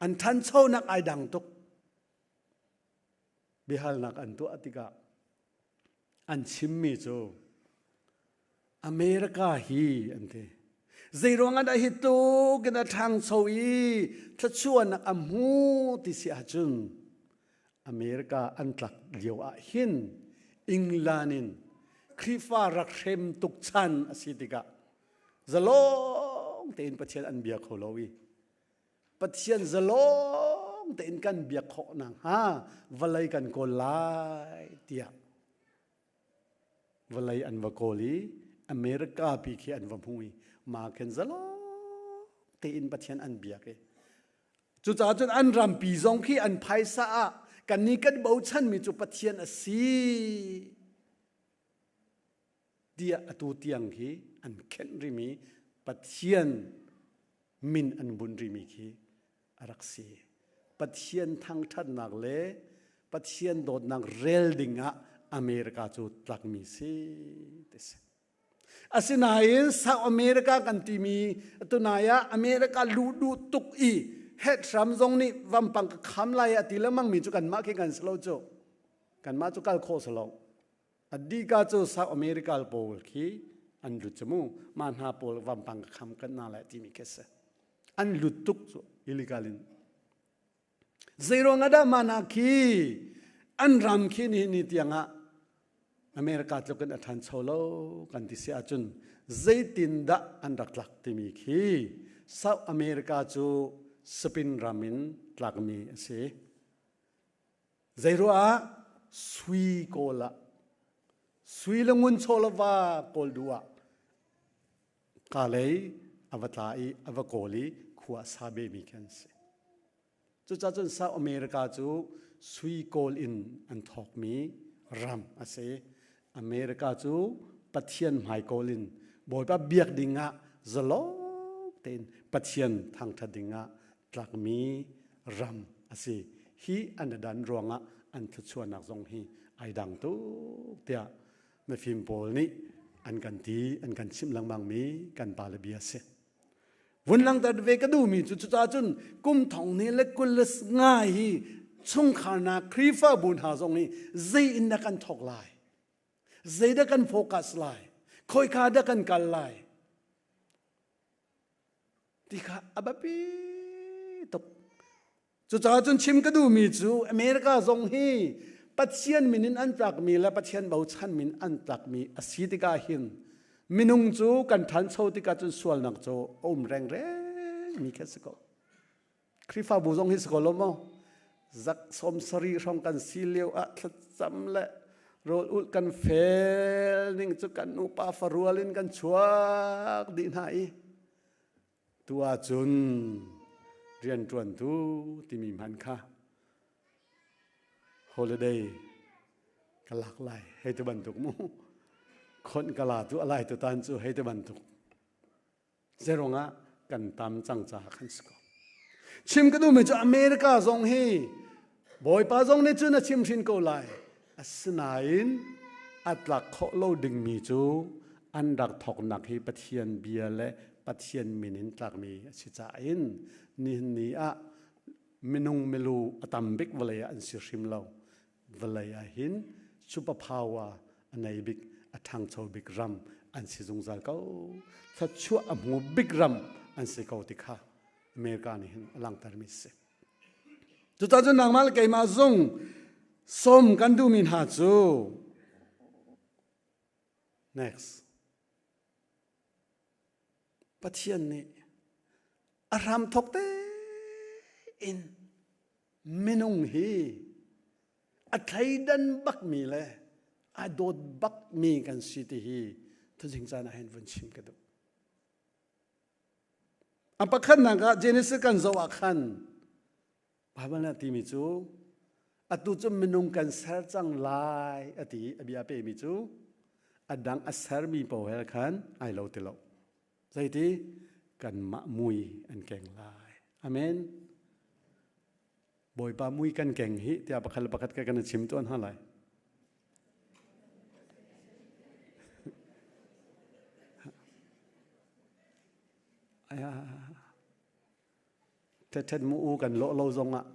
An ṭhanchonak ai dang tuk. Biahalnak an tuah tikah an chimmi cu America hi an ti. Zeiruang ah dah hi tluk in a ṭhangcho i thluachuahnak a hmu ti si ahcun America an tlak lio ah hin England in Khrihfa rak hrem tuk chan a si tikah zalong tein Pathian an bia kho lo i Pathian zalong tein kan biak khawh nakhnga vawlei kan kawl lai tiah vawlei an va kawl i America pi khi an va hmu i ma khin zalong tein Pathian an biak i cucaah cun an rampi zong khi an phaisa ah kannih kan bochanmi cu Pathian a si tiah atu tiang hi an khenh rimi Pathian min an bunh rimi khi a rak si. Pathian thangṭhatnak le Pathian dawtnak rel ding ah America cu tlakmi si ti si. Asinain South America kan timi tunai ah America luh duh tuk i het hram zong nih vampang ka kham lai a ti lengmang mi cu kanmah khi kan si lo cu. Kanmah cu kal khawh si lo. Adika cu South America pawl khi an lut cu mu. Mah hna pawl vampang ka kham kan na lai timi khi si. An lut tuk cu illegal in. Zeiruang ah dah mah hna khi an ram khi ni ni tiang ah America tluk in a ṭhancho lo kan ti si ahcun zeitindah an rak tlak timi khi South America cu Spain ram in tlakmi a si. Zeiruah ah sui kawl ah sui le ngun chaw le va kawl duh ah kalei a va tla i a va kawl i khua a sa bemi khi an si. Cucaah cun South America cu sui kawl in an thawkmi ram a si. America cu Pathian hmai kawl in Bawipa biak ding ah zalong tein Pathian thangṭhat ding ah tlakmi ram a si. Hi an i dan ruangah an thluachuahnak zong hi ai dang tuk tiah mifim pawl nih an kan ti, an kan chimh lengmangmi kan pa le bia a si. Vun langhter ve ka duhmi cu cucaah cun kum thong ni le 25 hi chungkharnak Khrihfabu hna zong hi zei in dah kan thawk lai? Zeidah kan focus lai? Khoika dah kan kal lai? Ti kha a biapi tuk. Cucaah cun chim ka duhmi cu America zong hi Pathian min in an tlakmi le Pathian bochan min an tlakmi a si tikah hin minung cu kan ṭhancho tikah cun sualnak cu a um rengreng mi khi a si ko. Khrihfabu zong hi si ko lo maw? Zak 70 hrawng kan si lio ah thlacam le rawl ulh kan fel ning cu kan nupa farual in kan chuak dih hna i tu ahcun rianṭuantu timi hmanh kha holiday ka lak lai hei ti bantuk mu khonh ka la tu alai tu tan cu hei ti bantuk Zeirung ah kan tam cang caah khan si ko. Chim ka duhmi cu America zong hi Bawipa zong nih cun a chim hrin ko lai. Asinain a tlak khawh lo dingmi cu an rak thawknak hi Pathian bia le Pathian min in tlakmi a si caah in nihin ni ah minung milu a tam bik vawlei ah an si hrim lo. Vawlei ah hin super power a nei bik a ṭhangcho bik ram an si zungzal ko. Thluachuah a hmu bik ram an si ko ti kha America nih hin a langhtermi a si. Cucaah cun nangmah le keimah zong sawm kan duhmi hna cu next Pathian nih a hramthawk tein minung hi a thleidan bakmi le A dawt bak mi kan si ti hi tuzing caan ah hin vun chim ka duh. A pakhatnak ah Genesis kan zoh ah khan Bible nih a timi cu atu cu minung kan ser cang lai a ti a bia pemi cu a dang a sermi paoh he khan ai lo ti lo. Zeiti kanmah mui an keng lai. Amen. Bawipa mui kan keng hi tiah pakhat le pakhat ka kan chim tuan hna lai. Aya thethet mu u kan lo lo zong ah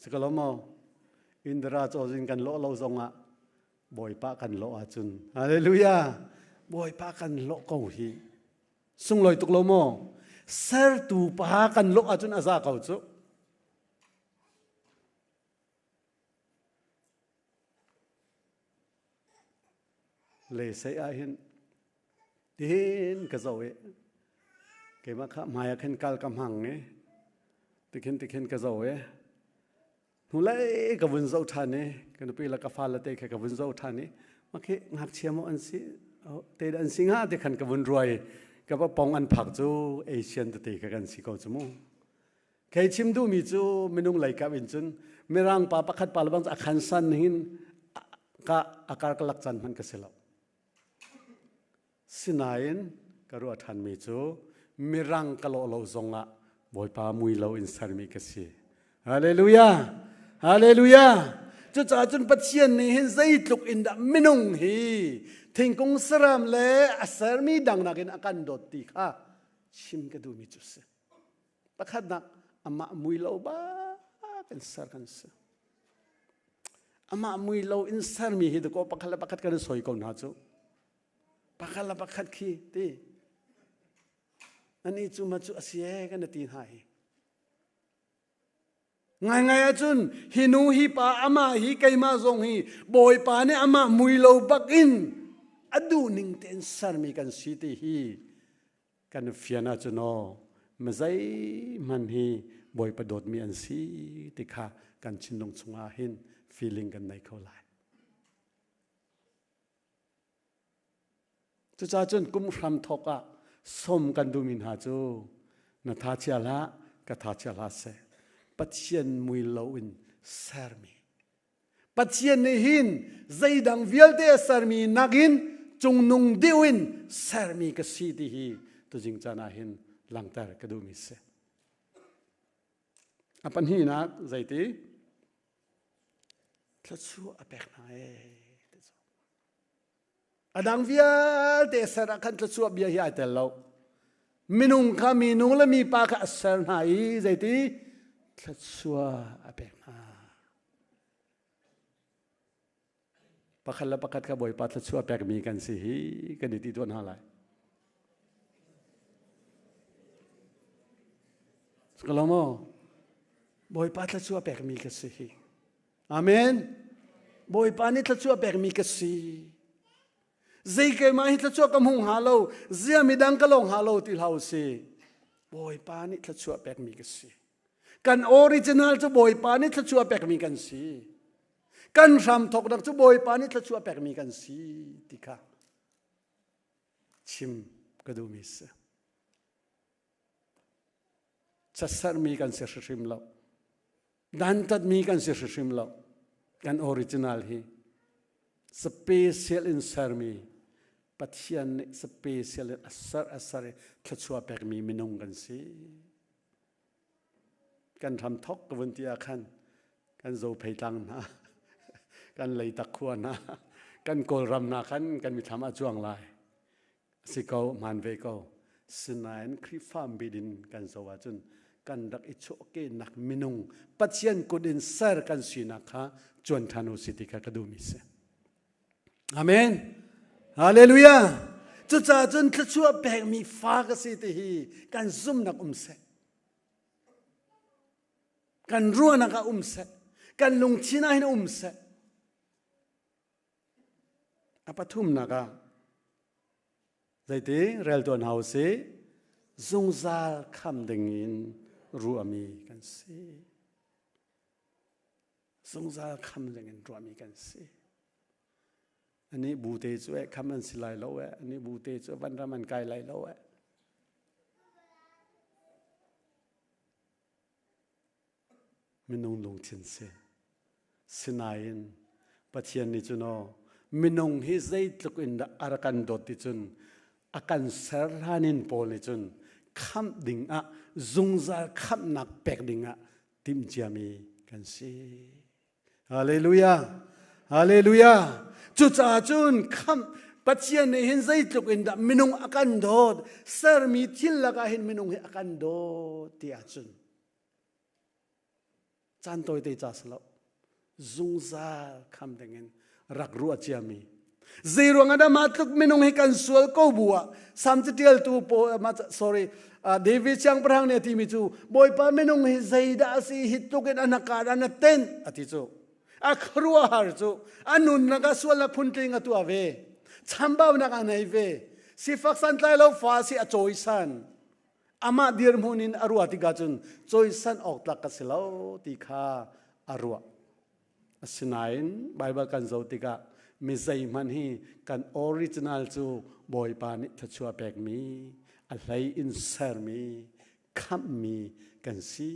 sikalo mo Indra chozin kan lo lo zong ah Bawipa kan lo ahcun Hallelujah Bawipa kan lo ko hi sunglawi tuk lo maw sertu pa kan lo ahcun a za ko cu le sei ah hin tihin ka zo i keimah kha hmai ah khin kal ka hmang i tikhin tikhin ka zo i Hnulei ka vun zoh ṭhan i ka nupi le ka fale te kha ka vun zoh ṭhan i makhi ngakchia maw an si te an si hnga ti khan ka vun ruai ka va pong an phak cu Asian tete kha kan si ko cu mu. Kei chim duhmi cu minung lei kap in cun mirang pa pakhat pa lebang a khan san hin ka akar ka lak can hman ka si lo. Sinain ka ruah ṭhanmi cu mirang ka lawh lo zongah Bawipa mui lo in sermi ka si. Hallelujah! Hallelujah! Cucaah cun Pathian nih hin zeitluk in dah minung hi thingkung saram le a sermi dang nakin a kan dawt ti kha chim ka duhmi cu si. Pakhatnak amah mui lo bak in ser kan si. Amah mui lo in sermi hi dakaw pakhat le pakhat kan i soi ko hna cu. Pakhat le pakhat khi ti. Ani cu ma cu a si e kan ti hna hi. Ngaingai ahcun hi nu hi pa amah hi keimah zong hi Bawipa nih amah mui lo bak in a duh ning tein sermi kan si ti hi kan fian ahcun aw zeihmanh hi Bawipa dawtmi an si ti kha kan thinlung chungah hin feeling kan nei kho lai. Cucaah cun kum hram thawk ah som kan duhmi hna cu na tha chia hlah ka tha chia hlah seh Pathian mui loin sermi Pathian nih hin zeidang vialte a sermi nakin cungnung deuh in sermi ka si ti hi tuzing caan ah hin langhter ka duhmi si. A pahnihnak zeiti? Thluachuah a pek hna ee. A dang vialte ser ah khan thluachuah bia hi ai tel lo. Minung kha minung le mipa kha a ser hna i zeiti thluachuah a pek hna. Pakhat le pakhat kha Bawipa thluachuah pekmi kan si hi kan i ti tuan hna lai. Kalomo Bawipa thluachuah pekmi ka si hi. Amen. Bawipa nih thluachuah pekmi ka si. Zei keimah hi thluachuah ka hmu hnga lo, zia midang ka lo hnga lo ti hlah si. Bawipa nih thluachuah pekmi ka si. Kan original cu Bawipa nih thluachuah pekmi kan si. Kan hram thawknak cu Bawipa nih thluachuah pekmi kan si ti kha chim ka duhmi si. Chiatsermi kan si hrimhrim lo. Dantatmi kan si hrimhrim lo. Kan original hi special in sermi Pathian nih special in a ser a ser i thluachuah pekmi minung kan si. Kan hram thok ka vun ti ah khan kan Zophei tlang hna, kan Leitak khua hna, kan Kawlram hna khan kan mithlam ah cuang lai. Si ko, hmaan ve ko. Sinain Khrihfa bidin kan zoh ahcun kan rak i chuahkehnak minung Pathian kut in ser kan sinak kha cuan ṭhan u si ti kha ka duhmi si. Amen. Hallelujah. Cucaah cun thluachuah pekmi fa ka si ti hi kan zumnak um seh. Kan ruahnak ah um seh. Kan lungthin ah hin um seh. A pathumnak ah zeiti rel tuan hau si zungzal kham ding in ruahmi kan si. Zungzal kham ding in ruahmi kan si. Ani bu te cu eh kham an si lai lo eh. Ani bu te cu van ram an kai lai lo eh. Minung lungthin si. Sinain Pathian nih cun aw minung hi zeitluk in dah a rak kan dawt ti cun a kan ser hlan in Paul nih cun khamh ding ah zungzal khamhnak pek ding ah timhciami kan si. Hallelujah. Hallelujah. Cucaah cun khamh Pathian nih hin zeitluk in dah minung a kan dawt, sermi thil lakah hin minung hi a kan dawt ti ahcun caan tawite ca si lo zungzal kham dingin rak ruah ciami zei ruang ah dah mah tluk minung hi kan sual ko bu ah sam catialtu po sorry David siangpahrang nih a timi cu Bawipa minung hi zeidah a si hi tluk in an ka an ten a ti cu a khuaruahhar cu a nunnak ah sualnak phuntling a tuah ve chambaunak a nei ve sifak santlai lo fa si a cawisan amah dirhmun in a ruah tikah cun cawisan awk tlak ka si lo ti kha a ruah. Asinain Baibal kan zoh tikah mi zeihmanh hi kan original cu Bawipa nih thluachuah pekmi, a hlei in sermi, khamhmi kan si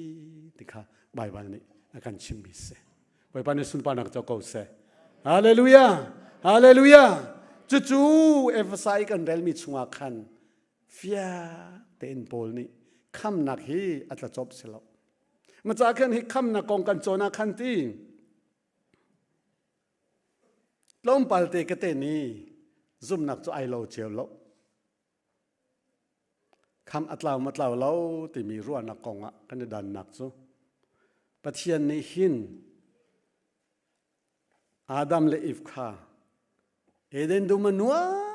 ti kha Baibal nih a kan chimmi si. Bawipa nih sunparnak co ko seh. Hallelujah! Hallelujah! Cucu Efesai kan relmi chungah khan fiang tein Paul nih khamnak hi a tlacop si lo. Maca khan hi khamnak kong kan cawn ah khan ti tlawmpal te ka te ni zumnak cu ai lo cio lo. Kham a tlau ma tlau lo timi ruahnak kong ah kan i dannak cu Pathian nih hin Adam le Eve kha Eden dum a nuam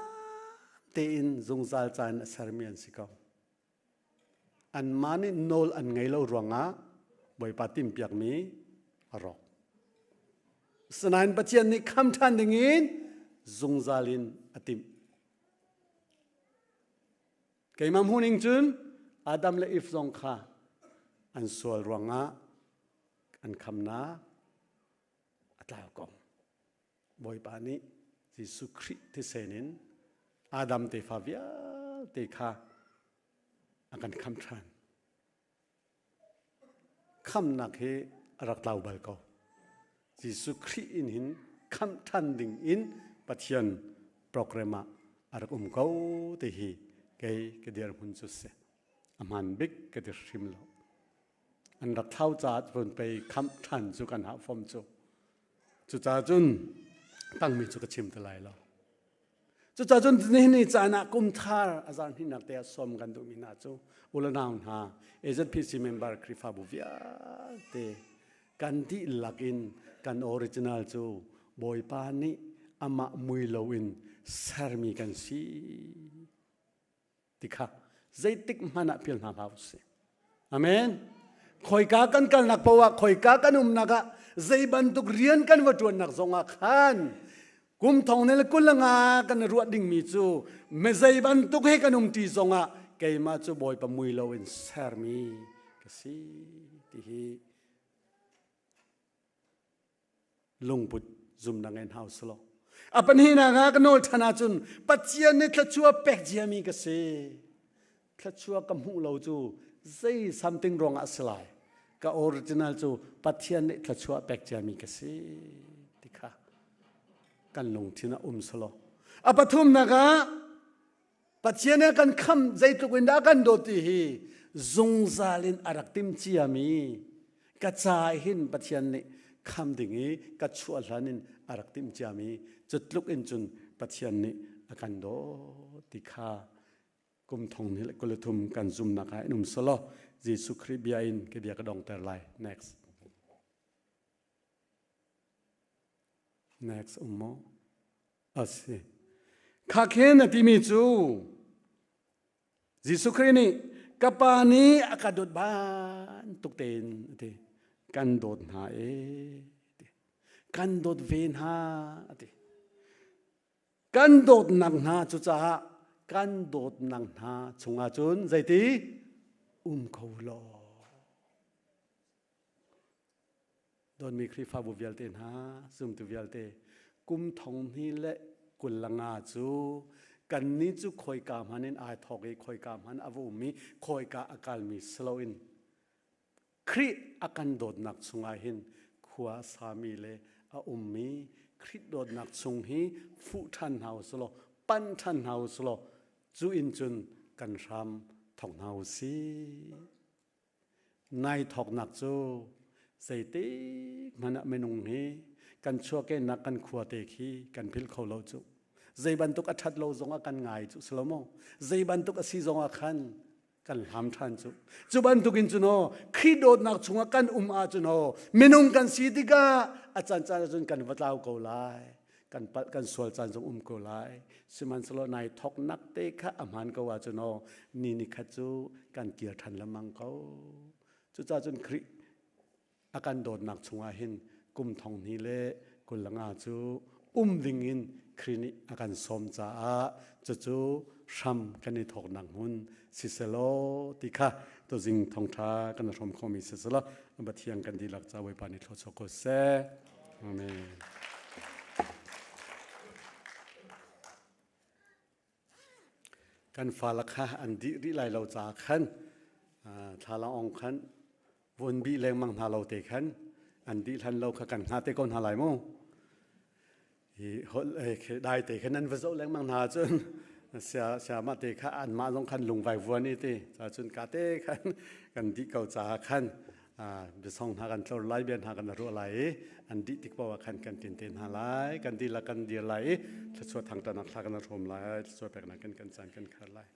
tein zungzal ca in a sermi an si ko. Anmah nih nawl an ngei lo ruangah Bawipa timhpiakmi a rawk. Sinain Pathian nih kham ṭhan dingin zungzal in a timh. Keimah hmuhning cun Adam le Eve zong kha an sual ruangah an khamnak a tlau ko. Bawipa nih Jesuh Khrih thisen in Adam tefa vialte kha a kan kham ṭhan. Khamnak hi a rak tlau bal ko. Jesuh Khrih in hin khamh ṭhan ding in Pathian program ah a rak um ko ti hi kei ka dirhmun cu si. A hmaan bik ka ti hrim lo. An rak thlau caah cun pei khamh ṭhan cu kan hah fom cu. Cucaah cun tangmi cu ka chim ti lai lo. Cucaah cun nihin ni caan ah kum thar a zar hnihnak te ah sawm kan duhmi hna cu ulanau hna AZPC member Khrihfabu vialte kan dihlak in kan original cu Bawipa nih amah mui loin sermi kan si ti kha zeitik hmanh ah phil hna hlah usih. Amen. Khoika kan kalnak paoh ah khoika kan umnak ah zei bantuk rian kan va ṭuannak zongah khan kum thong ne le kul nga kan ruah dingmi cu me zei bantuk he kan um ṭi zongah keimah cu Bawipa mui loin sermi ka si ti hi lungput zumnak in hau silo a pahnihnak ah ka nawl ṭhan ahcun Pathian nih thluachuah pek ciami ka si thluachuah ka hmuh lo cu zei something ruangah a si lai ka original cu Pathian nih thluachuah pek ciami ka si ti kha kan lungthin ah um silo a pathumnak ah Pathian nih kan kham zeitluk in dah kan dawt ti hi zungzal in a rak tim ciami ka ca hin Pathian nih kham ding i ka chuah hlan in a rak tim ciami cu tluk in cun Pathian nih a kan dawt ti kha kum thong ni le kul thum kan zumnak ah in um selaw Jesuh Khrih bia in ka bia ka dongter lai next next um maw A si. Kha khin a timi cu Jesuh Khrih nih ka pa nih a ka dawt bantuk tein a ti. Kan dawt hna e ti. Kan dawt ve hna a ti. Kan dawtnak hna cucaah kan dawtnak hna chungah cun zeiti um kho law. Dawtmi Khrihfabu vialte hna, zumtu vialte, kum thong hnih le 25 cu kannih cu khoika hmanh in ai thawk i khoika hmanh a va um i khoika a kalmi si loin Khrih a kan dawtnak chungah hin khua a sami le a ummi Khrih dawtnak chung hi fuh ṭhan hna u sih law panh ṭhan hna u sih law cu in cun kan hram thawk hna u sih. Nai thawknak cu zeitik hmanh ah minung hi kan chuahkehnak kan khua te khi kan philh kho lo cu. Zei bantuk a ṭhat lo zongah kan ngai cu si lo maw? Zei bantuk a si zongah khan kan hlam ṭhan cu. Cu bantukin cun aw Khrih dawtnak chungah kan um ahcun aw minung kan si tikah a caan caan ahcun kan va tlau ko lai. Kan palh kan sual caan zong um ko lai. Sihmanhsehlaw nai thawknak te kha a hmaan ko ahcun aw ni ni khat cu kan kir ṭhan lengmang ko. Cucaah cun Khrih a kan dawtnak chungah hin kum thong hnih le 25 cu um ding in Khrih nih a kan sawm caah cucu hram kan i thawknak hmun siselaw ti kha tuzing thawngṭha kan hrawm khomi siselaw Pathian kan dihlak ca Bawipa nih thluachuah ko seh. Amen. Kan fale kha an dih rih lai lo caah khan thlalang ong khan vun bih lengmang hna lo te khan an dih hlan lo kha kan hnga te ko hna lai mu. Hi dai te khan an va zoh lengmang hna cun sia siamah te kha anmah zong khan lungvai vuan i ti ca cun ka te khan kan dih ko caah khan biasong hna kan tlor lai bia hna kan ruah lai i an dih tik paoh ah khan kan tin te hna lai kan dihlak kan dir lai i thluachuah thangṭhatnak thla kan hrawm lai thluachuah peknak kan kan caan kan khar lai.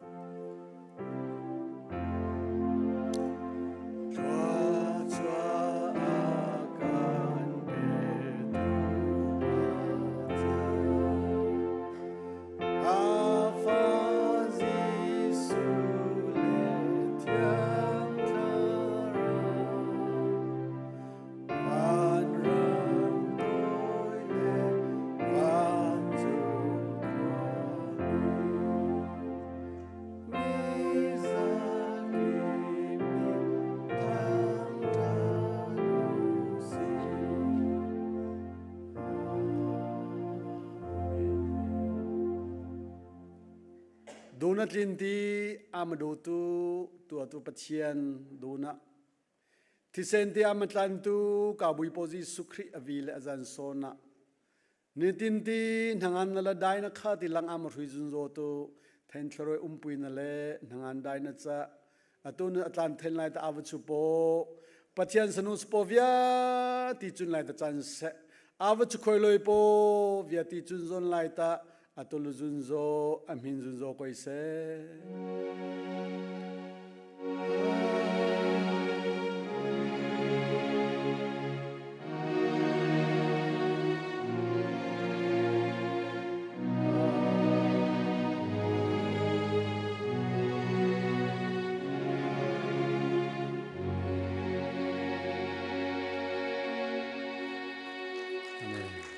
Thluachuah a kan petu Pathian, a fa Jesuh le Thiang Thlarau, vanram toi le vancung khuanu, mi zakip nih thangṭhat u sih. Duna tlin ti amadu tu tuatu Pathian duna thisen ti amatlan tu kabui po Jesuh Khrih avi le azan sona nitin ti hnangan na la dai na kha ti lang am hrui zun zo tu then thloroi umpui na le hnangan dai na cha atu nu atlan then lai ta ava chu po Pathian sanu spo via ti chun lai ta chan se ava chu khoi loi po via ti chun zon lai ta atulu zun zo amhin zun zo koi se. Amen.